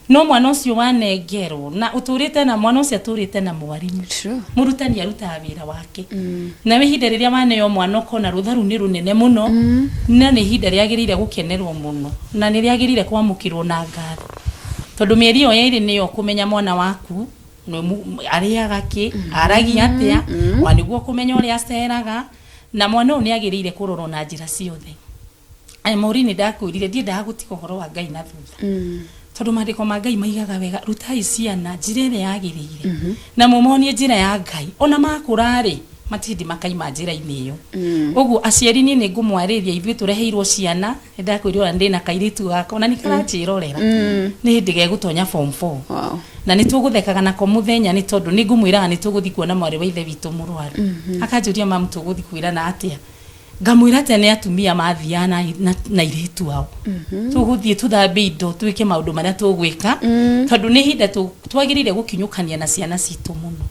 no mwana ũcio wanengerwo na ũtũrĩte na mwana ũcio atũrĩte na mwarimũ mũrutani arutaga wĩra wake. Nawe ihinda rĩrĩa waneo mwana ũkona rũtha rũu nĩ rũnene mũno, na nĩ ihinda rĩagĩrĩire gũkenerwo mũno na nĩ rĩagĩrĩire kwamũkĩrwo na ngatho, tondũ mĩeri ĩyo yerĩ nĩyo kũmenya mwana waku nĩ arĩaga kĩ, aragia atĩa, wa nĩguo kũmenya ũrĩa aceraga. Na mwana ũyũ nĩ agĩrĩire kũrorwo na njĩra ciothe. Aya Maureen, ndakwĩrire ndiendaga gũtiga ũhoro wa Ngai na thutha, tondũ maandĩko ma Ngai maigaga wega, rutai ciana njĩra ĩrĩa yagĩrĩire na mũmonie njĩra ya Ngai, ona makũra rĩ matindi makaima njĩra-inĩ ĩyo. Ũguo aciari niĩ nĩ ngũmwarĩria, ithuĩ tũreheirwo ciana, nĩ ndakwĩrire ona ndĩna kairĩtu gakwa na nĩ karanjĩrorera, nĩ hĩndĩ gegũtonya form 4 na nĩ tũgũthekaga nako mũthenya, nĩ tondũ nĩ ngũmwĩraga nĩ tũgũthiĩ kuona mwarĩ wa ithe witũ mũrwaru. Akanjũria, "Mamu, tũgũthiĩ kwĩrana atĩa?" Ngamwĩra tene atumia mathiaga na airĩtu ao, tũgũthiĩ tũthambie indo, twĩke maũndũ marĩa tũgwĩka, tondũ nĩ ihinda twagĩrĩire gũkinyũkania na ciana citũ mũno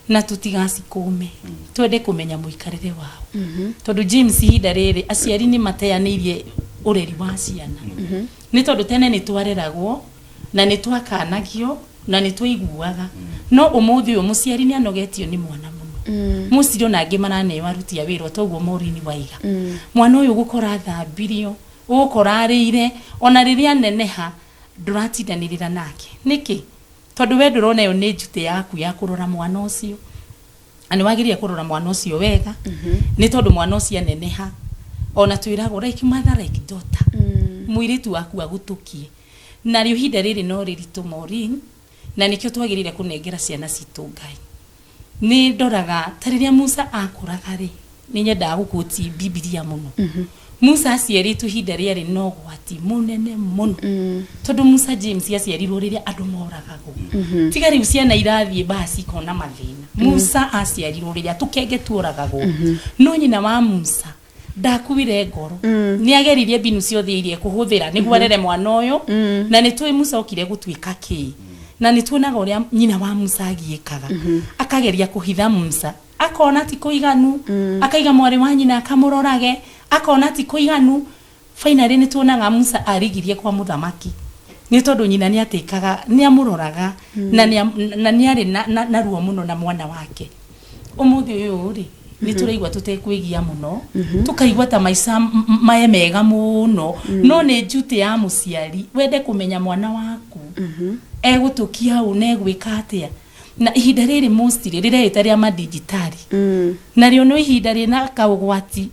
na tũtigacikũme, twende kũmenya mũikarĩre wao, tondũ James, ihinda rĩrĩ aciari nĩ mateanĩirie ũreri wa ciana, nĩ tondũ tene nĩ twareragwo na nĩ twakanagio na nĩ twaiguaga, no ũmũthĩ ũyũ mũciari nĩ anogetio nĩ mwana mũno. Mũcirio na angĩ maraneo aruti a wĩra toguo Maureen waiga, mwana ũyũ gũkora athambirio, ũgũkora arĩire, ona rĩrĩa aneneha ndũratindanĩrĩra nake. Nĩkĩ? Tondũ we ndũrona ĩyo nĩ njutĩ yaku ya kũrora mwana ũcio, na nĩ wagĩrĩire kũrora mwana ũcio wega, nĩ tondũ mwana ũcio aneneha, ona twĩragwo like mother like daughter, mũirĩtu waku agũtũkie. Narĩo ihinda rĩrĩ no rĩritũ Maureen, na nĩkĩo twagĩrĩire kũnengera ciana citũ Ngai. Nĩ ndoraga ta rĩrĩa Musa akũraga rĩ, nĩ nyendaga gũkũti Bibilia mũno. Musa aciarĩtwo ihinda rĩarĩ na ũgwati mũnene mũno, tondũ Musa James aciarirwo rĩrĩa andũ moragagwo. Tiga rĩu ciana irathiĩ mbaa cikona mathĩna. Musa aciarirwo rĩrĩa tũkenge tuoragagwo. No nyina wa Musa ndakuire ngoro. Nĩ ageririe mbinu ciothe iria ekũhũthĩra nĩguo arere mwana ũyũ. Na nĩ tũĩ Musa okire gũtuĩka kĩĩ, na nĩ tuonaga ũrĩa nyina wa Musa agiĩkaga, akageria kũhitha Musa, akona ti kũiganu, akaiga mwarĩ wa nyina akamũrorage, akona ti kũiganu. Finally nĩ tuonaga Musa arigirie kwa mũthamaki nĩ tondũ nyina nĩ atĩkaga, nĩ amũroraga na nĩ arĩ na ruo mũno na mwana wake. Ũmũthĩ ũyũ rĩ, nĩ tũraigua tũtekwĩgia mũno, tũkaigua ta maica mae mega mũno, no nĩ njuti ya mũciari wende kũmenya mwana waku egũtũkia ũ na egwĩka atĩa. Na ihinda rĩrĩ mostly rĩreĩta rĩa madijitali, narĩo no ihinda rĩna kaũgwati,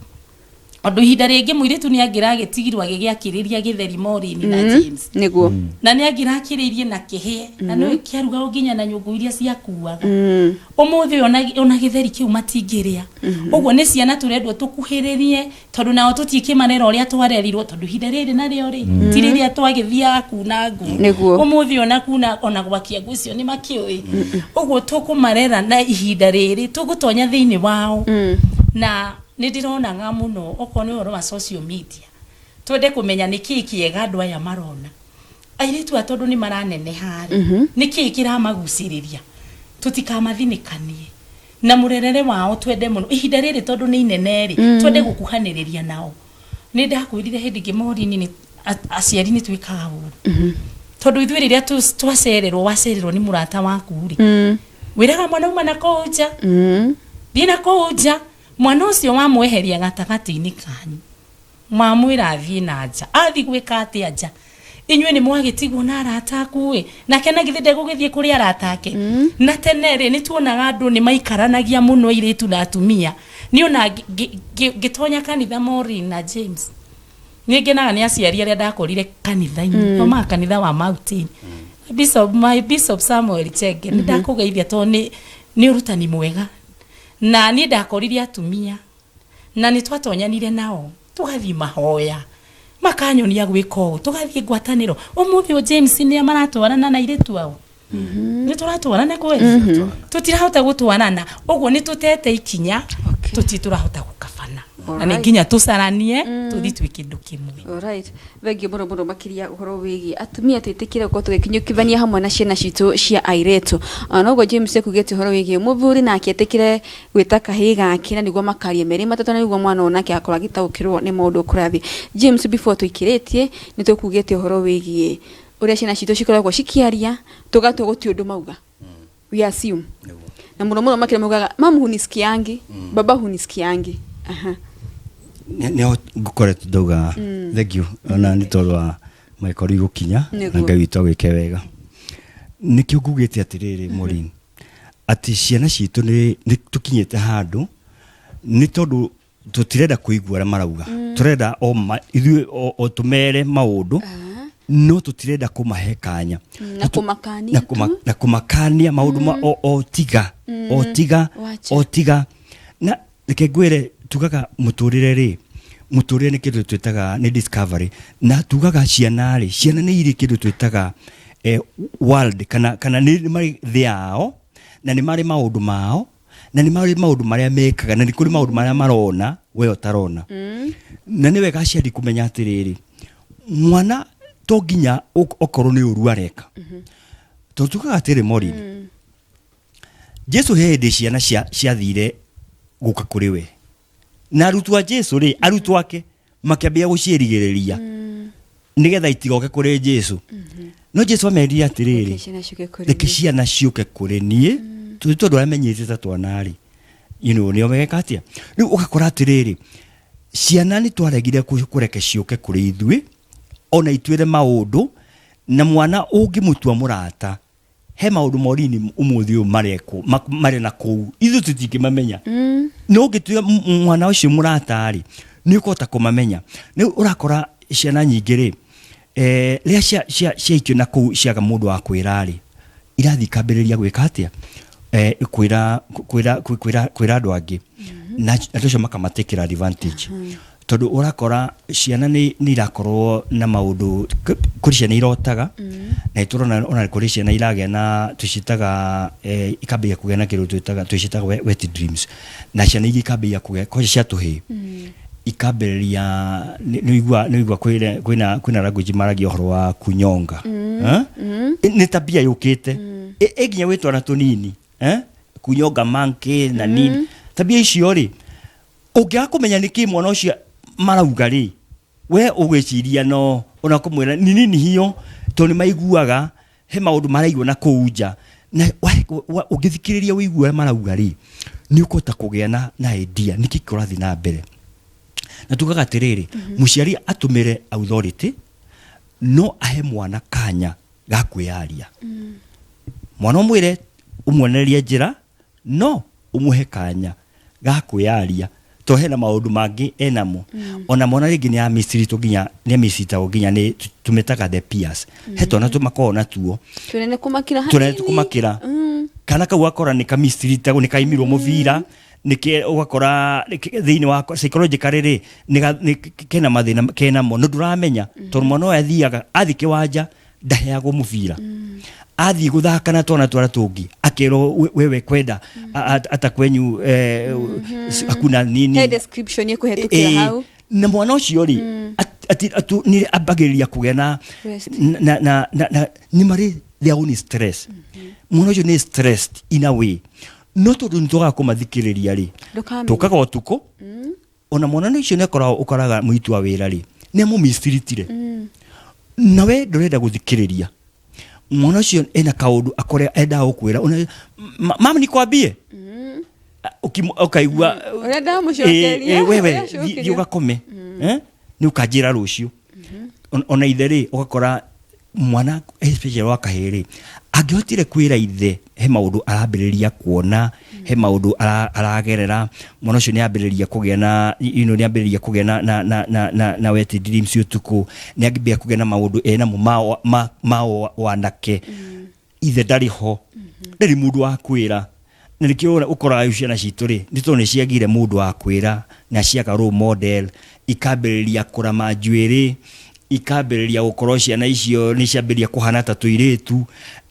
tondũ ihinda rĩngĩ mũirĩtu nĩ angĩragĩtigirwo agĩgĩakĩrĩria gĩtheri, Maureen na James. Nĩguo. Na nĩ angĩrakĩrĩirie na kĩhĩe, na nĩ kĩarugagwo nginya na nyũngũ iria ciakuaga. Ũmũthĩ ũyũ ona gĩtheri kĩu matingĩrĩa. Ũguo nĩ ciana tũrendwo tũkuhĩrĩrie, tondũ nao tũtikĩmarera ũrĩa twarerirwo, tondũ ihinda rĩrĩ narĩo rĩ, ti rĩrĩa twagĩthiaga kuna ngũ. Ũmũthĩ ona kuna ona gwakia ngũ icio nĩ makĩũĩ. Ũguo tũkũmarera na ihinda rĩrĩ tũgũtonya thĩinĩ wao. Na nĩ ndĩronaga mũno okorwo nĩ ũhoro wa social media, twende kũmenya nĩ kĩĩ kĩega andũ aya marona, airĩtu aya, tondũ nĩ maraneneha rĩ, nĩ kĩĩ kĩramagucĩrĩria. Tũtikamathinĩkanie na mũrerere wao. Twende mũno ihinda rĩrĩ, tondũ nĩ inene rĩ, twende gũkuhanĩrĩria nao. Nĩ ndakwĩrire hĩndĩ ĩngĩ, Maureen, nĩ aciari nĩ twĩkaga ũru, tondũ ithuĩ rĩrĩa twacererwo, wacererwo nĩ mũrata waku rĩ, wĩraga mwana uma na kũu nja, thiĩ na kũu nja. Mwana ũcio wamweheria gatagatĩ-inĩ kanyu, mwamwĩra athiĩ na nja, athiĩ gwĩka atĩa nja? Inyuĩ nĩ mwagĩtigwo na arata aku ĩ, nake na githĩ ndegũgĩthiĩ kũrĩ arata ake? Na tene rĩ, nĩ tuonaga andũ nĩ maikaranagia mũno, airĩtu na atumia. Nĩ ona ngĩtonya kanitha, Maureen na James, nĩ ngenaga nĩ aciari arĩa ndakorire kanitha-inĩ. Thomaga kanitha wa Mountain Bishop, my Bishop Samuel Chenge, nĩ ndakũgeithia tondũ nĩ ũrutani mwega. Na niĩ ndakorire atumia na nĩ twatonyanire nao, tũgathiĩ mahoya, makanyonia gwĩka ũũ, tũgathiĩ ngwatanĩro. Ũmũthĩ ũyũ James, nĩa maratwarana na airĩtu ao? Nĩ tũratwarana kweli? Tũtirahota gũtwarana. Ũguo nĩ tũtete ikinya, tũtirĩ tũrahota gũkabana, na nĩ nginya tũcaranie, tũthiĩ twĩ kĩndũ kĩmwe. Alright. Thengiũ mũno mũno makĩria ũhoro wĩgiĩ atumia twĩtĩkĩre gũkorwo tũgĩkinyũkithania hamwe na ciana citũ cia airĩtu. Ona noguo James ekugĩte ũhoro wĩgiĩ mũthuri nake etĩkĩre gwĩta kahĩĩ gake na nĩguo makaria merĩ matatũ, na nĩguo mwana onake akorwo agĩtaũkĩrwo nĩ maũndũ kũrathiĩ. James, before tũikĩrĩtie, nĩ tũkugĩte ũhoro wĩgiĩ ũrĩa ciana citũ cikoragwo cikĩaria, tũgatua gũtirĩ ũndũ mauga. We assume. Na mũno mũno makĩria maugaga, "Mamu hunisikiangi, baba hunisikiangi." Aha. Nĩho ngũkoretwo ndauga thank you, ona nĩ tondũ wa magĩkorwo igũkinya na Ngai witũ agwĩke wega. Nĩkĩo ngugĩte atĩrĩrĩ, Maureen, atĩ ciana citũ nĩ tũkinyĩte handũ nĩ tondũ tũtirenda kũigua ũrĩa marauga. Tũrenda o ithuĩ o tũmere maũndũ, no tũtirenda kũmahe kanya na kũmakania na tu. Na kũmakania maũndũ ma o tiga o tiga Wacha. O tiga na reke ngwĩre, tugaga mũtũrĩre rĩ, mũtũrĩre nĩ kĩndũ twĩtaga nĩ discovery, na tugaga ciana rĩ, ciana nĩ irĩ kĩndũ twĩtaga world, kana nĩ marĩ thĩ yao, na nĩ marĩ maũndũ mao, na nĩ marĩ maũndũ marĩa mekaga, na nĩ kũrĩ maũndũ marĩa marona we ũtarona. Na nĩ wega aciari kũmenya atĩrĩrĩ, mwana to nginya okorwo nĩ ũru areka, tondũ tugaga atĩrĩ, Maureen, Jesu he hĩndĩ ciana ciathire gũka kũrĩ we, na arutwo a Jesu rĩ, arutwo ake makĩambia gũciĩrigĩrĩria nĩgetha itigoke kũrĩ Jesu, no Jesu amerire atĩrĩrĩ, "Reke ciana ciũke kũrĩ reke niĩ." Ciana ciũke kũrĩ niĩ, tondũ arĩa menyitĩte twana rĩ, nĩo megeka atĩa. Rĩu ũgakora atĩrĩrĩ, ciana nĩ twaregire kũreke ciũke kũrĩ ithuĩ ona itwĩre maũndũ. Na mwana ũngĩmũtua mũrata, he maũndũ morini ũmũthĩ ũyũ marekwo marĩ na kũu ithuĩ tũtingĩmamenya, no ũngĩtua mwana ũcio mũrata rĩ, nĩ ũkũhota kũmamenya. Rĩu ũrakora ciana nyingĩ rĩ, rĩrĩa ciaikio na kũu ciaga mũndũ wa kwĩra rĩ, irathiĩ ikambĩrĩria gwĩka atĩa? Kwĩra andũ angĩ, na andũ acio makamatakĩra advantage. Tondũ ũrakora ciana nĩ irakorwo na maũndũ, kũrĩ ciana irotaga, na nĩtũrona ona kũrĩ ciana iragĩa na tũciĩtaga ikambĩrĩria kũgĩa na kĩndũ twĩtaga tũciĩtaga wet dreams, na ciana ingĩ ikambĩrĩria kũgĩa kwanja cia tũhĩĩ ikambĩrĩria nĩ ũiguaga kwĩna language maragia ũhoro wa kunyonga. Eh? Nĩ tabia yũkĩte ĩ nginya gwĩ twana tũnini, eh? Kunyonga monkey na nini, tabia icio rĩ, ũngĩaga kũmenya nĩkĩ mwana ũcio marauga rĩ, we ũgwĩciria no ona kũmwĩra ni nini hiyo, tondũ nĩ maiguaga he maũndũ maraigua na kũu nja, na ũngĩthikĩrĩria ũigue ũrĩa marauga rĩ, nĩ ũkũhota kũgĩa na idea nĩkĩ kĩrathiĩ na mbere. Na tugaga atĩrĩrĩ, mũciari atũmĩre authority, no ahe mwana kanya ga kwĩyaria. Mwana ũmwĩre, ũmuonererie njĩra, no ũmũhe kanya ga kwĩyaria, to hena maũndũ mangĩ enamo. Ona mwana rĩngĩ nĩ amicirĩtwo, nginya nĩ amicitagwo, nginya nĩ tũmĩtaga the peers. He twana tũmakoragwo natuo Tũnene kũmakĩra. Tũnene tũkũmakĩra. Kana kau ũgakora nĩ kamicitagwo, nĩ kaimirwo mũbira, nĩkĩ ũgakora thĩinĩ wa psychologically rĩ, nĩ kena mathĩna kenamo, no ndũramenya, tondũ mwana ũyũ athiaga athiĩ kĩwanja ndaheagwo mũbira, athiĩ gũthaka na twana twarĩa tũngĩ akerwo, "Wewe kwenda hata kwenyu hakuna nini." He description ĩkũhetũkĩra hau. Na mwana ũcio rĩ, nĩ ambagĩrĩria kũgĩa na Stressed. na nĩ marĩ their own stress. Mwana ũcio nĩ stressed in a way, no tondũ nĩ twagaga kũmathikĩrĩria rĩ, Ndũkamenya. tũkaga ũtukũ. Ona mwana ũcio nĩ akoragwo, ũkoraga mũitu wa wĩra rĩ, nĩ amũmicritire, na we ndũrenda gũthikĩrĩria. Mwana ũcio ena kaũndũ akore endaga gũkwĩra, "Mama, nikwambie." Ũkaigua Ũrenda mũcokeria. Wewe thiĩ ũgakome, eh? Nĩ ũkanjĩra rũciũ. Ona ithe rĩ, ũgakora mwana especially wa kahĩĩ rĩ, angĩhotire kwĩra ithe he maũndũ arambĩrĩria kuona, he maũndũ aragerera, mwana ũcio nĩ ambĩrĩria kũgĩa na nĩ ambĩrĩria kũgĩa na wet dreams ũtukũ, nĩ ambĩrĩria kũgĩa na maũndũ enamo ma wanake, ithe ndarĩ ho, ndarĩ mũndũ wa kwĩra. Na nĩkĩo ũkoraga rĩu ciana citũ rĩ, nĩ tondũ nĩ ciagire mũndũ wa kwĩra na ciaga role model, ikambĩrĩria kũrama njuĩrĩ, ikambĩrĩria gũkorwo ciana icio nĩ ciambĩrĩria kũhana ta tũirĩtu.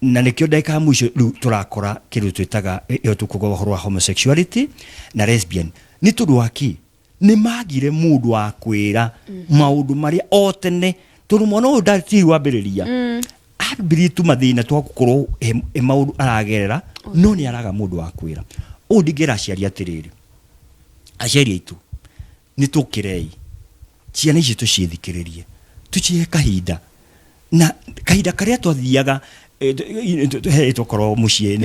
Na nĩkĩo ndagĩka ya mũico rĩu tũrakora kĩndũ twĩtaga ĩyo tũkuga ũhoro wa homosexuality na lesbian. Nĩ tondũ wa kĩ? Nĩ magire mũndũ wa kwĩra maũndũ marĩa o tene, tondũ mwana ũyũ ndatiri wambĩrĩria, ambĩrĩrie tu mathĩna twa gũkorwo he maũndũ aragerera, no nĩ araga mũndũ wa kwĩra. Ũũ ndingĩra aciari atĩrĩrĩ, aciari aitũ, nĩ tũkĩrei ciana ici, tũciĩthikĩrĩrie, tũcihe kahinda, na kahinda karĩa twathiaga he twakorwo mũciĩ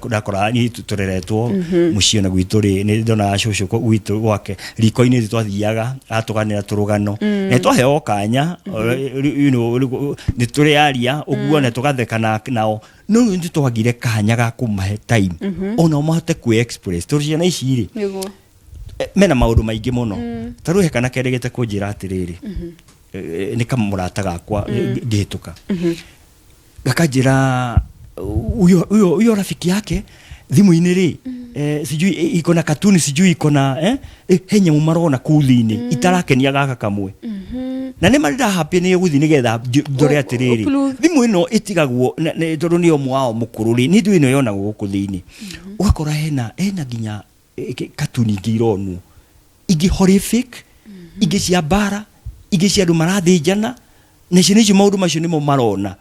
ndakora niĩ tũreretwo mũciĩ na gwitũ rĩ, nĩ ndonaga cũcũ gwitũ gwake riko-inĩ nĩ twathiaga atũganĩra tũrũgano, na twaheo kanya nĩ tũrĩaria ũguo na tũgatheka nao, no rĩu nĩ twagire kanya ga kũmahe time onao mahote kwĩ express, tondũ ciana ici rĩ, mena maũndũ maingĩ mũno. Ta rĩu he kana kerĩgĩte kũnjĩra atĩrĩrĩ, nĩ kamũrata gakwa, ngĩhĩtũka gakanjĩra huyo rafiki yake thimũ-inĩ rĩ, sijui iko na katuni, sijui iko na he nyamũ marona kũu thĩinĩ itarakenia gaka kamwe, na nĩ marĩ ndahapĩ nĩ gũthiĩ nĩgetha ndore atĩrĩrĩ, thimũ ĩno ĩtigagwo tondũ nĩ ũmwe wao mũkũrũ rĩ, nĩ ndũ ĩno yonagwo gũkũ thĩinĩ, ũgakora hena nginya katuni ingĩ ironwo, ingĩ horrific, ingĩ cia mbara, ingĩ cia andũ marathĩnjana, na ciana icio maũndũ macio nĩmo marona.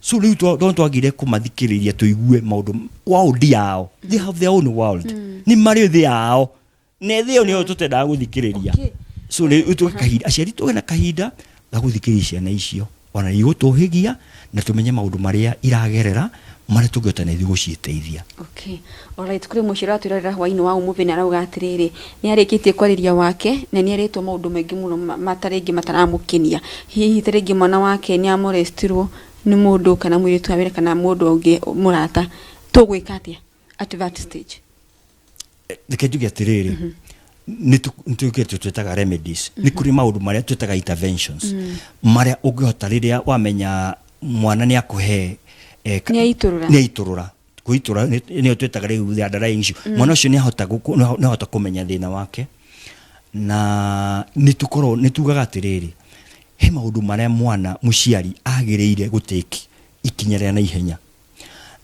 So rĩu twagire kũmathikĩrĩria tũigue maũndũ world yao. They have their own world, nĩ marĩ thĩ yao, na thĩ ĩyo nĩyo tũtendaga gũthikĩrĩria. So rĩu tuge kahinda, aciari tuge na kahinda ga gũthikĩrĩria ciana icio, ona igũtũhĩgia, na tũmenye maũndũ marĩa iragerera, marĩa tũngĩhota na ithuĩ gũciteithia. Okay. Alright, kũrĩ mũciĩ ũratwĩrorera hwainĩ wa ũmũthĩ na arauga atĩrĩrĩ, nĩ arĩkĩtie kwarĩria wake na nĩ erĩtwo maũndũ maingĩ mũno tarĩngĩ mataramũkenia. Hihi tarĩngĩ mwana wake nĩ amolestirwo nĩ mũndũ kana mũirĩtu wa wĩra kana mũndũ ũngĩ mũrata. Tũgwĩka atĩa at that stage? Reke njuge atĩrĩrĩ, nĩ tũkĩte twĩtaga remedies, nĩ kũrĩ maũndũ marĩa twĩtaga interventions, marĩa ũngĩhota rĩrĩa wamenya mwana nĩ akũhe Nĩ aitũrũra. Nĩ aitũrũra, kũitũra nĩyo twĩtaga rĩu the underlying issue. Mwana ũcio nĩ ahota kũmenya thĩna wake. Na nĩ tũkorwo nĩ tugaga atĩrĩrĩ, he maũndũ marĩa mwana mũciari agĩrĩire gũtake ikinya rĩa naihenya.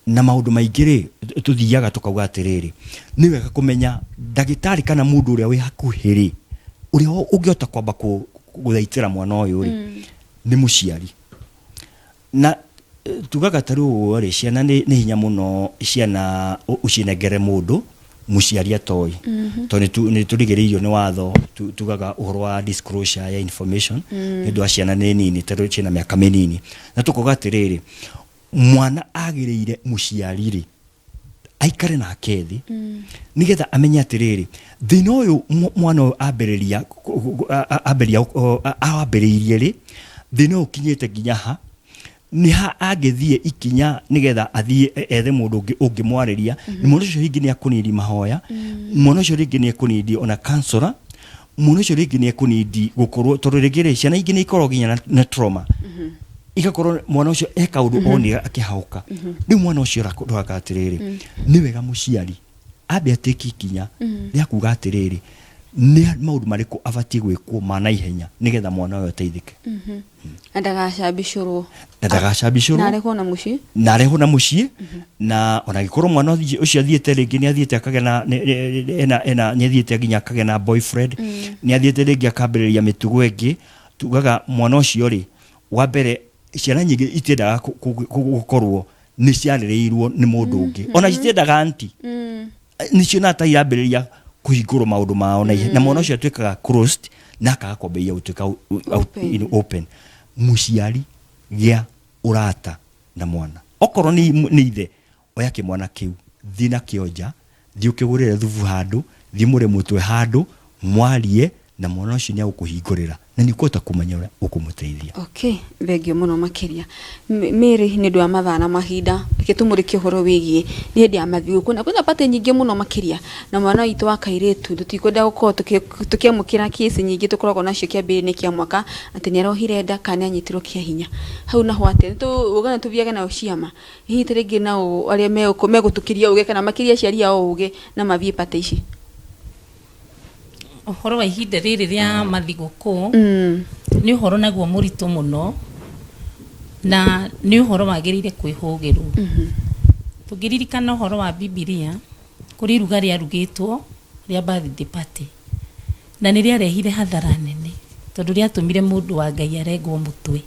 Na maũndũ maingĩ rĩ, tũthiaga tũkauga atĩrĩrĩ, nĩ wega kũmenya ndagĩtarĩ kana mũndũ ũrĩa wĩ hakuhĩ rĩ, ũrĩa ũngĩhota kwamba gũthaitĩra mwana ũyũ rĩ, nĩ mũciari. Na tugaga ta rĩu ũguo rĩ, ciana nĩ nĩ hinya mũno ciana ũcinengere mũndũ mũciari atoĩ. Tondũ nĩ tũrigĩrĩirio nĩ watho, tugaga ũhoro wa disclosure ya information, nĩ ũndũ wa ciana nĩ nini, tondũ ciĩna mĩaka mĩnini. Na tũkauga atĩrĩrĩ, mwana agĩrĩire mũciari rĩ, aikare nake thĩ, nĩgetha amenye atĩrĩrĩ, thĩna ũyũ mwana ũyũ ambĩrĩria ambĩrĩria awambĩrĩirie rĩ, thĩna ũyũ ũkinyĩte nginya ha, nĩ ha angĩthiĩ ikinya nĩgetha athiĩ ethe mũndũ ũngĩ ũngĩmwarĩria. Mwana ũcio rĩngĩ nĩ akũnindi mahoya, mwana ũcio rĩngĩ nĩ ekũnindi ona counselor, mwana ũcio rĩngĩ nĩ ekũnindi gũkorwo, tondũ rĩngĩ rĩ, ciana ingĩ nĩ ikoragwo nginya na trauma, igakorwo mwana ũcio e kaũndũ onire akĩhaũka. Rĩu mwana ũcio ũroraga atĩrĩrĩ, nĩ wega mũciari ambe atĩki ikinya rĩa kuga atĩrĩrĩ, nĩ maũndũ marĩkũ abatiĩ gwĩkwo ma naihenya nĩgetha mwana ũyũ ateithĩke. Na ndagacambicũrwo. Na ndagacambicũrwo. Na arehwo na mũciĩ. Na arehwo na mũciĩ. Na ona angĩkorwo mwana ũcio athiĩte rĩngĩ nĩ athiĩte akagĩa na ena ena nĩ athiĩte nginya akagĩa na boyfriend, nĩ athiĩte rĩngĩ akambĩrĩria mĩtugo ĩngĩ, tugaga mwana ũcio rĩ, wa mbere ciana nyingĩ itiendaga gũkorwo nĩ ciarĩrĩirwo nĩ mũndũ ũngĩ, ona citiendaga anti nĩcio ta irambĩrĩria kũhingũrwo maũndũ mao na ihenya, na mwana ũcio atuĩkaga closed na akaga kwambĩrĩria gũtuĩka Open. Open. Mũciari gĩa ũrata na mwana, okorwo nĩ ithe, oya kĩmwana kĩu, thiĩ nakĩo nja, thiĩ ũkĩgũrĩre thubu handũ, thiĩ mũrĩe mũtwe handũ, mwarie na mwana ũcio, nĩ agũkũhingũrĩra na nĩ ũkũhota kũmenya ũrĩa ũkũmũteithia. Okay, thengio mũno makĩria Mary nĩ ũndũ wa mathaa na mahinda. Reke tũmũrĩkie ũhoro wĩgiĩ nĩ hĩndĩ ya mathigũkũ na kwĩna party nyingĩ mũno makĩria, na mwana witũ wa kairĩtu tũtikwenda gũkorwo tũkĩamũkĩra kĩsi nyingĩ tũkoragwo nacio kĩambĩrĩria-inĩ kĩa mwaka atĩ nĩ arohire nda kana nĩ anyitirwo kĩa hinya. Hau naho atĩa? Nĩ tũthiage nayo ciama hihi ta rĩngĩ nao arĩa megũtũkĩria ũgĩ kana makĩrie aciari ao ũgĩ na mathiĩ party ici? Ũhoro wa ihinda rĩrĩ rĩa mathigũkũ nĩ ũhoro naguo mũritũ mũno, na nĩ ũhoro wagĩrĩire kwĩhũgĩrwo. Tũngĩririkana ũhoro wa Bibilia, kũrĩ iruga rĩarugĩtwo rĩa birthday party, na nĩ rĩarehire hathara nene tondũ rĩatũmire mũndũ wa Ngai arengwo mũtwe.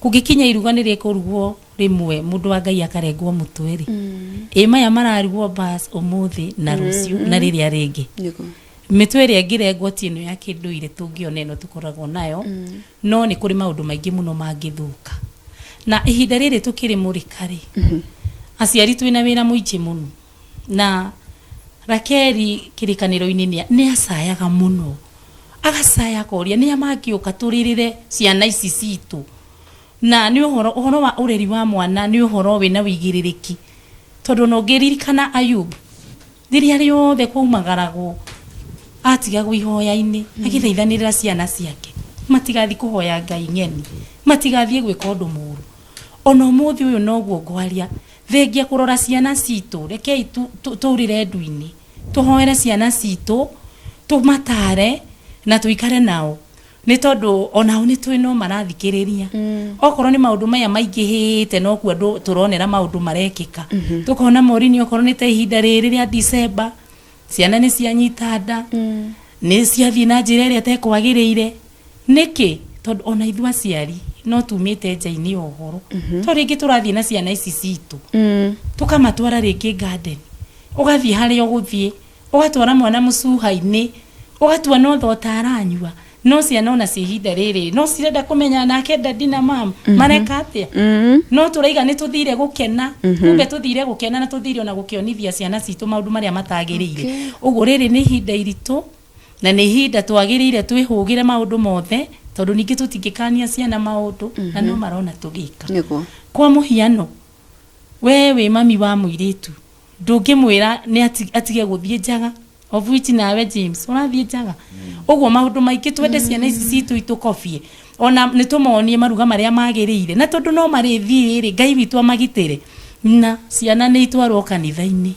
Kũngĩkinya iruga nĩ rĩkũrugwo rĩmwe mũndũ wa Ngai akarengwo mũtwe rĩ, ĩ maya mararugwo bas ũmũthĩ na rũciũ na rĩrĩa rĩngĩ, mĩtwe ĩrĩa ĩngĩrengwo ti ĩno ya kĩndũire tũngĩona ĩno tũkoragwo nayo, no nĩ kũrĩ maũndũ maingĩ mũno mangĩthũka. Na ihinda rĩrĩ tũkĩrĩ mũrĩka rĩ, aciari twĩna wĩra mũingĩ mũno. Na Rakeli kĩrĩkanĩro-inĩ nĩ acayaga mũno, agacaya akoria nĩa mangĩũka tũrĩrĩre ciana ici citũ. Na nĩ ũhoro, ũhoro wa ũreri wa mwana nĩ ũhoro wĩna wĩigĩrĩrĩki, tondũ ona ũngĩririkana Ayub, rĩrĩa rĩothe kwaumagaragwo atigagwo ihoya-inĩ agĩthaithanĩrĩra ciana ciake matigathiĩ kũhoya ngai ng'eni, matigathiĩ gwĩka ũndũ mũru. Ona ũmũthĩ ũyũ noguo ngwaria, thengia kũrora ciana citũ, rekei tũrĩre ndu-inĩ, tũhoere ciana citũ, tũmatare na tũikare nao, nĩ tondũ onao nĩ tũĩ no marathikĩrĩria. Okorwo nĩ maũndũ maya maingĩhĩte, nokuo andũ tũronera maũndũ marekĩka, tũkona morini. Okorwo nĩ ta ihinda rĩrĩ rĩa December, ciana nĩ cianyita nda, nĩ ciathiĩ na njĩra ĩrĩa ĩtekwagĩrĩire. Nĩkĩ? Tondũ ona ithuĩ aciari no tumĩte nja-inĩ ya ũhoro, tondũ rĩngĩ tũrathiĩ na ciana ici citũ, tũkamatwara rĩngĩ garden, ũgathiĩ harĩa ũgũthiĩ, ũgatwara mwana mũcuha-inĩ, ũgatua no thota aranyua. No ciana ona cia ihinda rĩrĩ no cirenda kũmenya nake daddy na mum mareka atĩa. No tũraiga nĩ tũthire gũkena, kumbe tũthire gũkena na tũthire ona gũkĩonithia ciana citũ maũndũ marĩa matagĩrĩire. Ũguo rĩrĩ nĩ ihinda iritũ, na nĩ ihinda twagĩrĩire twĩhũgĩre maũndũ mothe, tondũ ningĩ tũtingĩkania ciana maũndũ na no marona tũgĩka. Kwa mũhiano, we wĩ mami wa mũirĩtu, ndũngĩmwĩra nĩ atige gũthiĩ njaga, of which nawe James ũrathiĩ njaga. Ũguo maũndũ maingĩ twende ciana ici citũ itũkobie, ona nĩ tũmonie maruga marĩa magĩrĩire, na tondũ no marĩthiĩ rĩ, Ngai witũ amagitĩre, na ciana nĩ itwarwo kanitha-inĩ,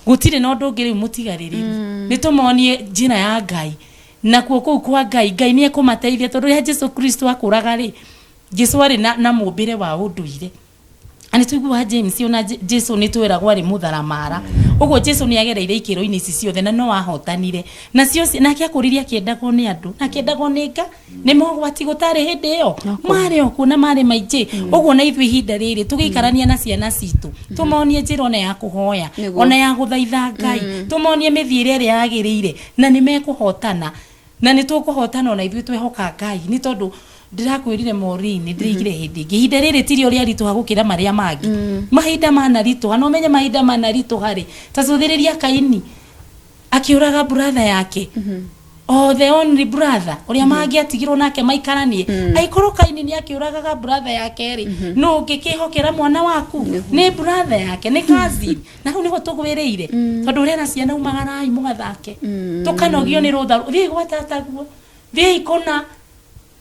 gũtirĩ na ũndũ ũngĩ rĩu mũtigarĩrĩru. Nĩ tũmonie njĩra ya Ngai. Nakuo kũu kwa Ngai, Ngai nĩ ekũmateithia tondũ rĩrĩa Jesu Kristo akũraga rĩ, Jesu arĩ na, na mũmbĩre wa ũndũire. Na nĩ tũiguaga James ona Jesu nĩ twĩragwo arĩ mũtharamara. Ũguo Jesu nĩ agereire ikĩro-inĩ ici ciothe na no ahotanire. Nacio nake akũrire akĩendagwo nĩ andũ, na akĩendagwo nĩ Nga, nĩ mogwati gũtarĩ hĩndĩ ĩyo. Marĩ o kuo na marĩ maingĩ. Ũguo na ithuĩ ihinda rĩrĩ tũgĩikarania na ciana citũ, tũmonie njĩra ona ya kũhoya, ona ya gũthaitha Ngai, tũmonie mĩthiĩre ĩrĩa yagĩrĩire na nĩ mekũhotana. Na nĩ tũkũhotana ona ithuĩ twehoka Ngai nĩ tondũ ndĩrakwĩrire Maureen nĩ ndĩraigire hĩndĩ ĩngĩ ihinda rĩrĩ tirio rĩaritũha gũkĩra marĩa mangĩ mahinda manaritũha na ũmenye mahinda manaritũha rĩ ta cũthĩrĩria Kaini akĩũraga brother yake o the only brother ũrĩa mangĩatigirwo nake maikaranie angĩkorwo Kaini nĩ akĩũragaga brother yake rĩ nũ ũngĩkĩhokera mwana waku nĩ brother yake nĩ cousin na hau niho tũgwĩrĩire tondũ ũrera ciana umagarai mũgathake tũkanogio nĩ rũtha thiĩi gwa tataguo thiĩi kũna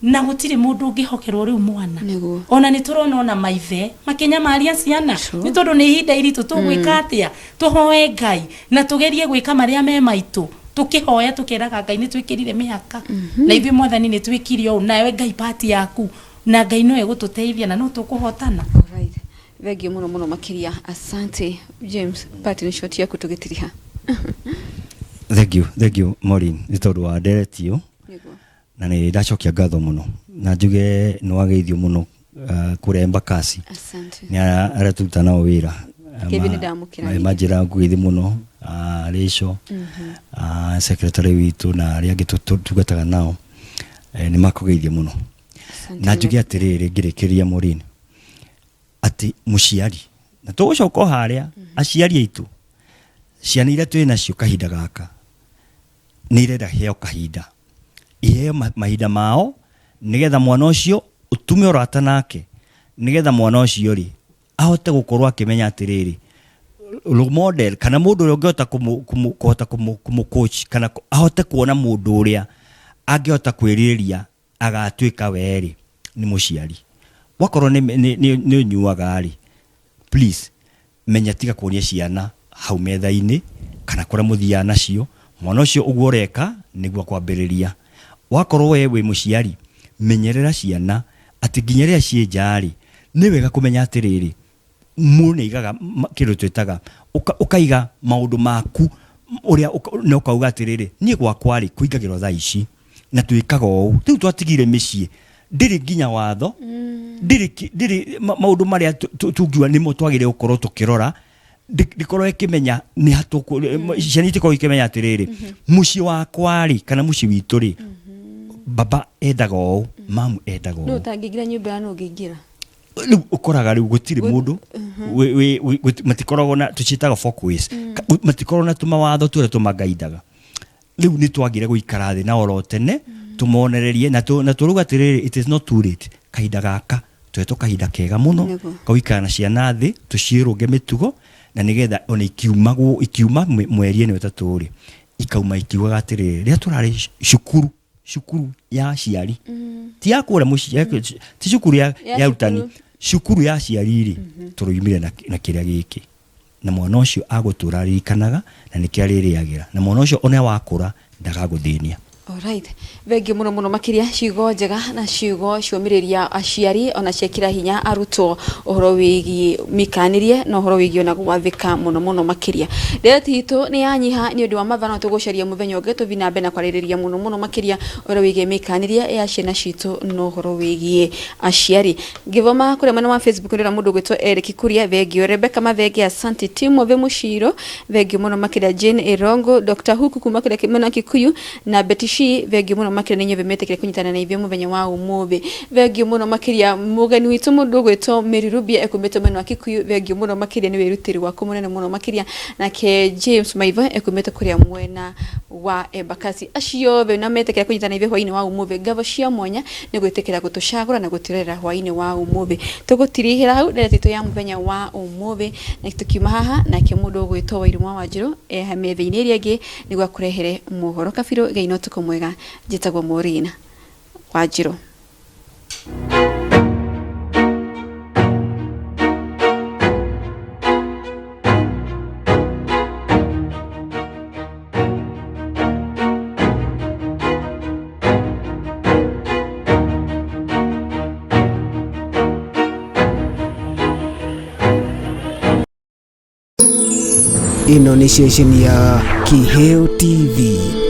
na gũtirĩ mũndũ ũngĩhokerwo rĩu mwana ona nĩ tũrona ona maithe makĩnyamaria ciana nĩ tondũ nĩ ihinda iritũ tũgwĩka atĩa tũhoe Ngai na tũgerie gwĩka marĩa me maitũ tũkĩhoya tũkeraga Ngai nĩ twĩkĩrire mĩhaka na ithuĩ mwathani nĩ twĩkire ũũ nawe Ngai pati yaku na Ngai no egũtũteithia na no tũkũhotana. Thengiũ mũno mũno makĩria. Asante James, parting shot yaku tũgĩtiriha. Thank you, thank you Maureen nĩ tondũ wa ndereti ĩyo na nĩ ndacokia ngatho mũno na njuge nĩ wageithio mũno kũrĩa Embakasi. Asante. Nĩ arĩa tũruta nao wĩra. Kevin nĩndamũkĩra. Manjĩra ngũgeithie mũno Rachel, secretary witũ na arĩa angĩ tũtungataga nao nĩ makũgeithie mũno. Asante Na mũno. njuge atĩrĩrĩ ngĩrĩkĩrĩria Maureen atĩ mũciari na tũgũcoka o harĩa aciari aitũ ciana iria twĩ nacio kahinda gaka nĩ irenda heo kahinda iheo mahinda mao nĩgetha mwana ũcio ũtume ũrata nake nĩgetha mwana ũcio rĩ ahote gũkorwo akĩmenya atĩrĩrĩ role model kana mũndũ ũrĩa ũngĩhota kũhota kũmũ coach kana ahote kuona mũndũ ũrĩa angĩhota kwĩrirĩria agatuĩka we-rĩ nĩ mũciari. Wakorwo nĩ nĩ nĩ nĩ ũnyuaga-rĩ, please menya tiga kuonia ciana hau metha-inĩ kana kũrĩa mũthiaga nacio, mwana ũcio ũguo ũreka nĩguo akwambĩrĩria. Wakorwo we wĩ mũciari, menyerera ciana atĩ nginya rĩrĩa ciĩ nja-rĩ, nĩ wega kũmenya atĩrĩrĩ, Mũndũ nĩ aigaga kĩndũ twĩtaga, ũkaiga maũndũ maku ũrĩa na ũkauga atĩrĩrĩ, niĩ gwakwa rĩ, kũingagĩrwo thaa ici na twĩkaga ũũ. Rĩu twatigire mĩciĩ ndĩrĩ nginya watho, ndĩrĩ ndĩrĩ maũndũ marĩa tungiuga nĩmo twagĩrĩire gũkorwo tũkĩrora, ndĩkorwo ĩkĩmenya nĩ ha ciana itikoragwo ikĩmenya atĩrĩrĩ, mũciĩ wakwa rĩ kana mũciĩ witũ rĩ, baba endaga ũũ, mamu endaga Nũ ũũ. ũtangĩingĩra nyũmba ya nũ ũngĩingĩra? Rĩu ũkoraga rĩu gũtirĩ mũndũ matikoragwo na tũciĩtaga folkways. Matikoragwo na tũmawatho tũrĩa tũmangaindaga. Rĩu nĩ twagire gũikara thĩ na oro tene tũmonererie na na tũrauga atĩrĩrĩ, it is not too late. Kahinda gaka tũhetwo kahinda kega mũno ga gũikara na ciana thĩ tũciĩrũnge mĩtugo na nĩgetha ona ikiuma ikiuma mweri ĩno ĩtatũ rĩ ikauma ikiugaga atĩrĩrĩ, rĩrĩa tũrarĩ cukuru cukuru ya aciari ti ya kũrĩa mũciĩ ti cukuru ya Ya ya arutani cukuru. cukuru ya aciari rĩ tũroimire na kĩrĩa gĩkĩ na mwana ũcio agũtũra aririkanaga na nĩkĩo arĩrĩagĩra na mwana ũcio ona wakũra ndagagũthĩnia. Alright. Thengiũ mũno mũno makĩria ciugo njega na ciugo ciomĩrĩria aciari ona ciekĩra hinya arutwo ũhoro wĩgiĩ mĩikarĩrie na ũhoro wĩgiĩ ona gwathĩka mũno mũno makĩria. Ndereti itũ nĩ yanyiha nĩ ũndũ wa mathaa no tũgũcaria mũthenya ũngĩ tũthiĩ na mbere na kwarĩrĩria mũno mũno makĩria ũhoro wĩgiĩ mĩikarĩrie ya ciana citũ na ũhoro wĩgiĩ aciari. Ngĩthoma kũrĩa mwena wa Facebook ndĩrona mũndũ ũgwĩtwo Eric Kuria thengiũ, Rebecca Mathenge asante, Timothy Mũciro thengiũ mũno makĩria, Jane Irongo, Dr. Huku kuma kũrĩa mwena wa Kikuyu na Betty Shi thengiũ mũno makĩria nĩ inyuothe metĩkĩre kũnyitana na ithuĩ mũthenya wa ũmũthĩ. Thengiũ mũno makĩria mũgeni witũ mũndũ ũgwĩtwo Mary Rubia ekumĩte mwena wa Kikuyu, thengiũ mũno makĩria nĩ wĩrutĩri waku mũnene mũno makĩria. Nake James Maitho ekumĩte kũrĩa mwena wa Embakasi. Acio othe na metĩkĩra kũnyitana na ithuĩ hwainĩ wa ũmũthĩ, ngatho cia mwanya nĩ gwĩtĩkĩra gũtũcagũra na gũtwĩrorera hwainĩ wa ũmũthĩ. Tũgũtirihĩra hau ndereti itũ ya mũthenya wa ũmũthĩ na tũkiuma haha nake mũndũ ũgwĩtwo Wairimu wa Wanjirũ e metha-inĩ ĩrĩa ĩngĩ nĩguo akũrehere mohoro. Kabirũ gĩai na ũtukũ mwega. Njĩtagwo Maureen Wanjirũ. Ĩno nĩ ceceni ya Kĩheo TV.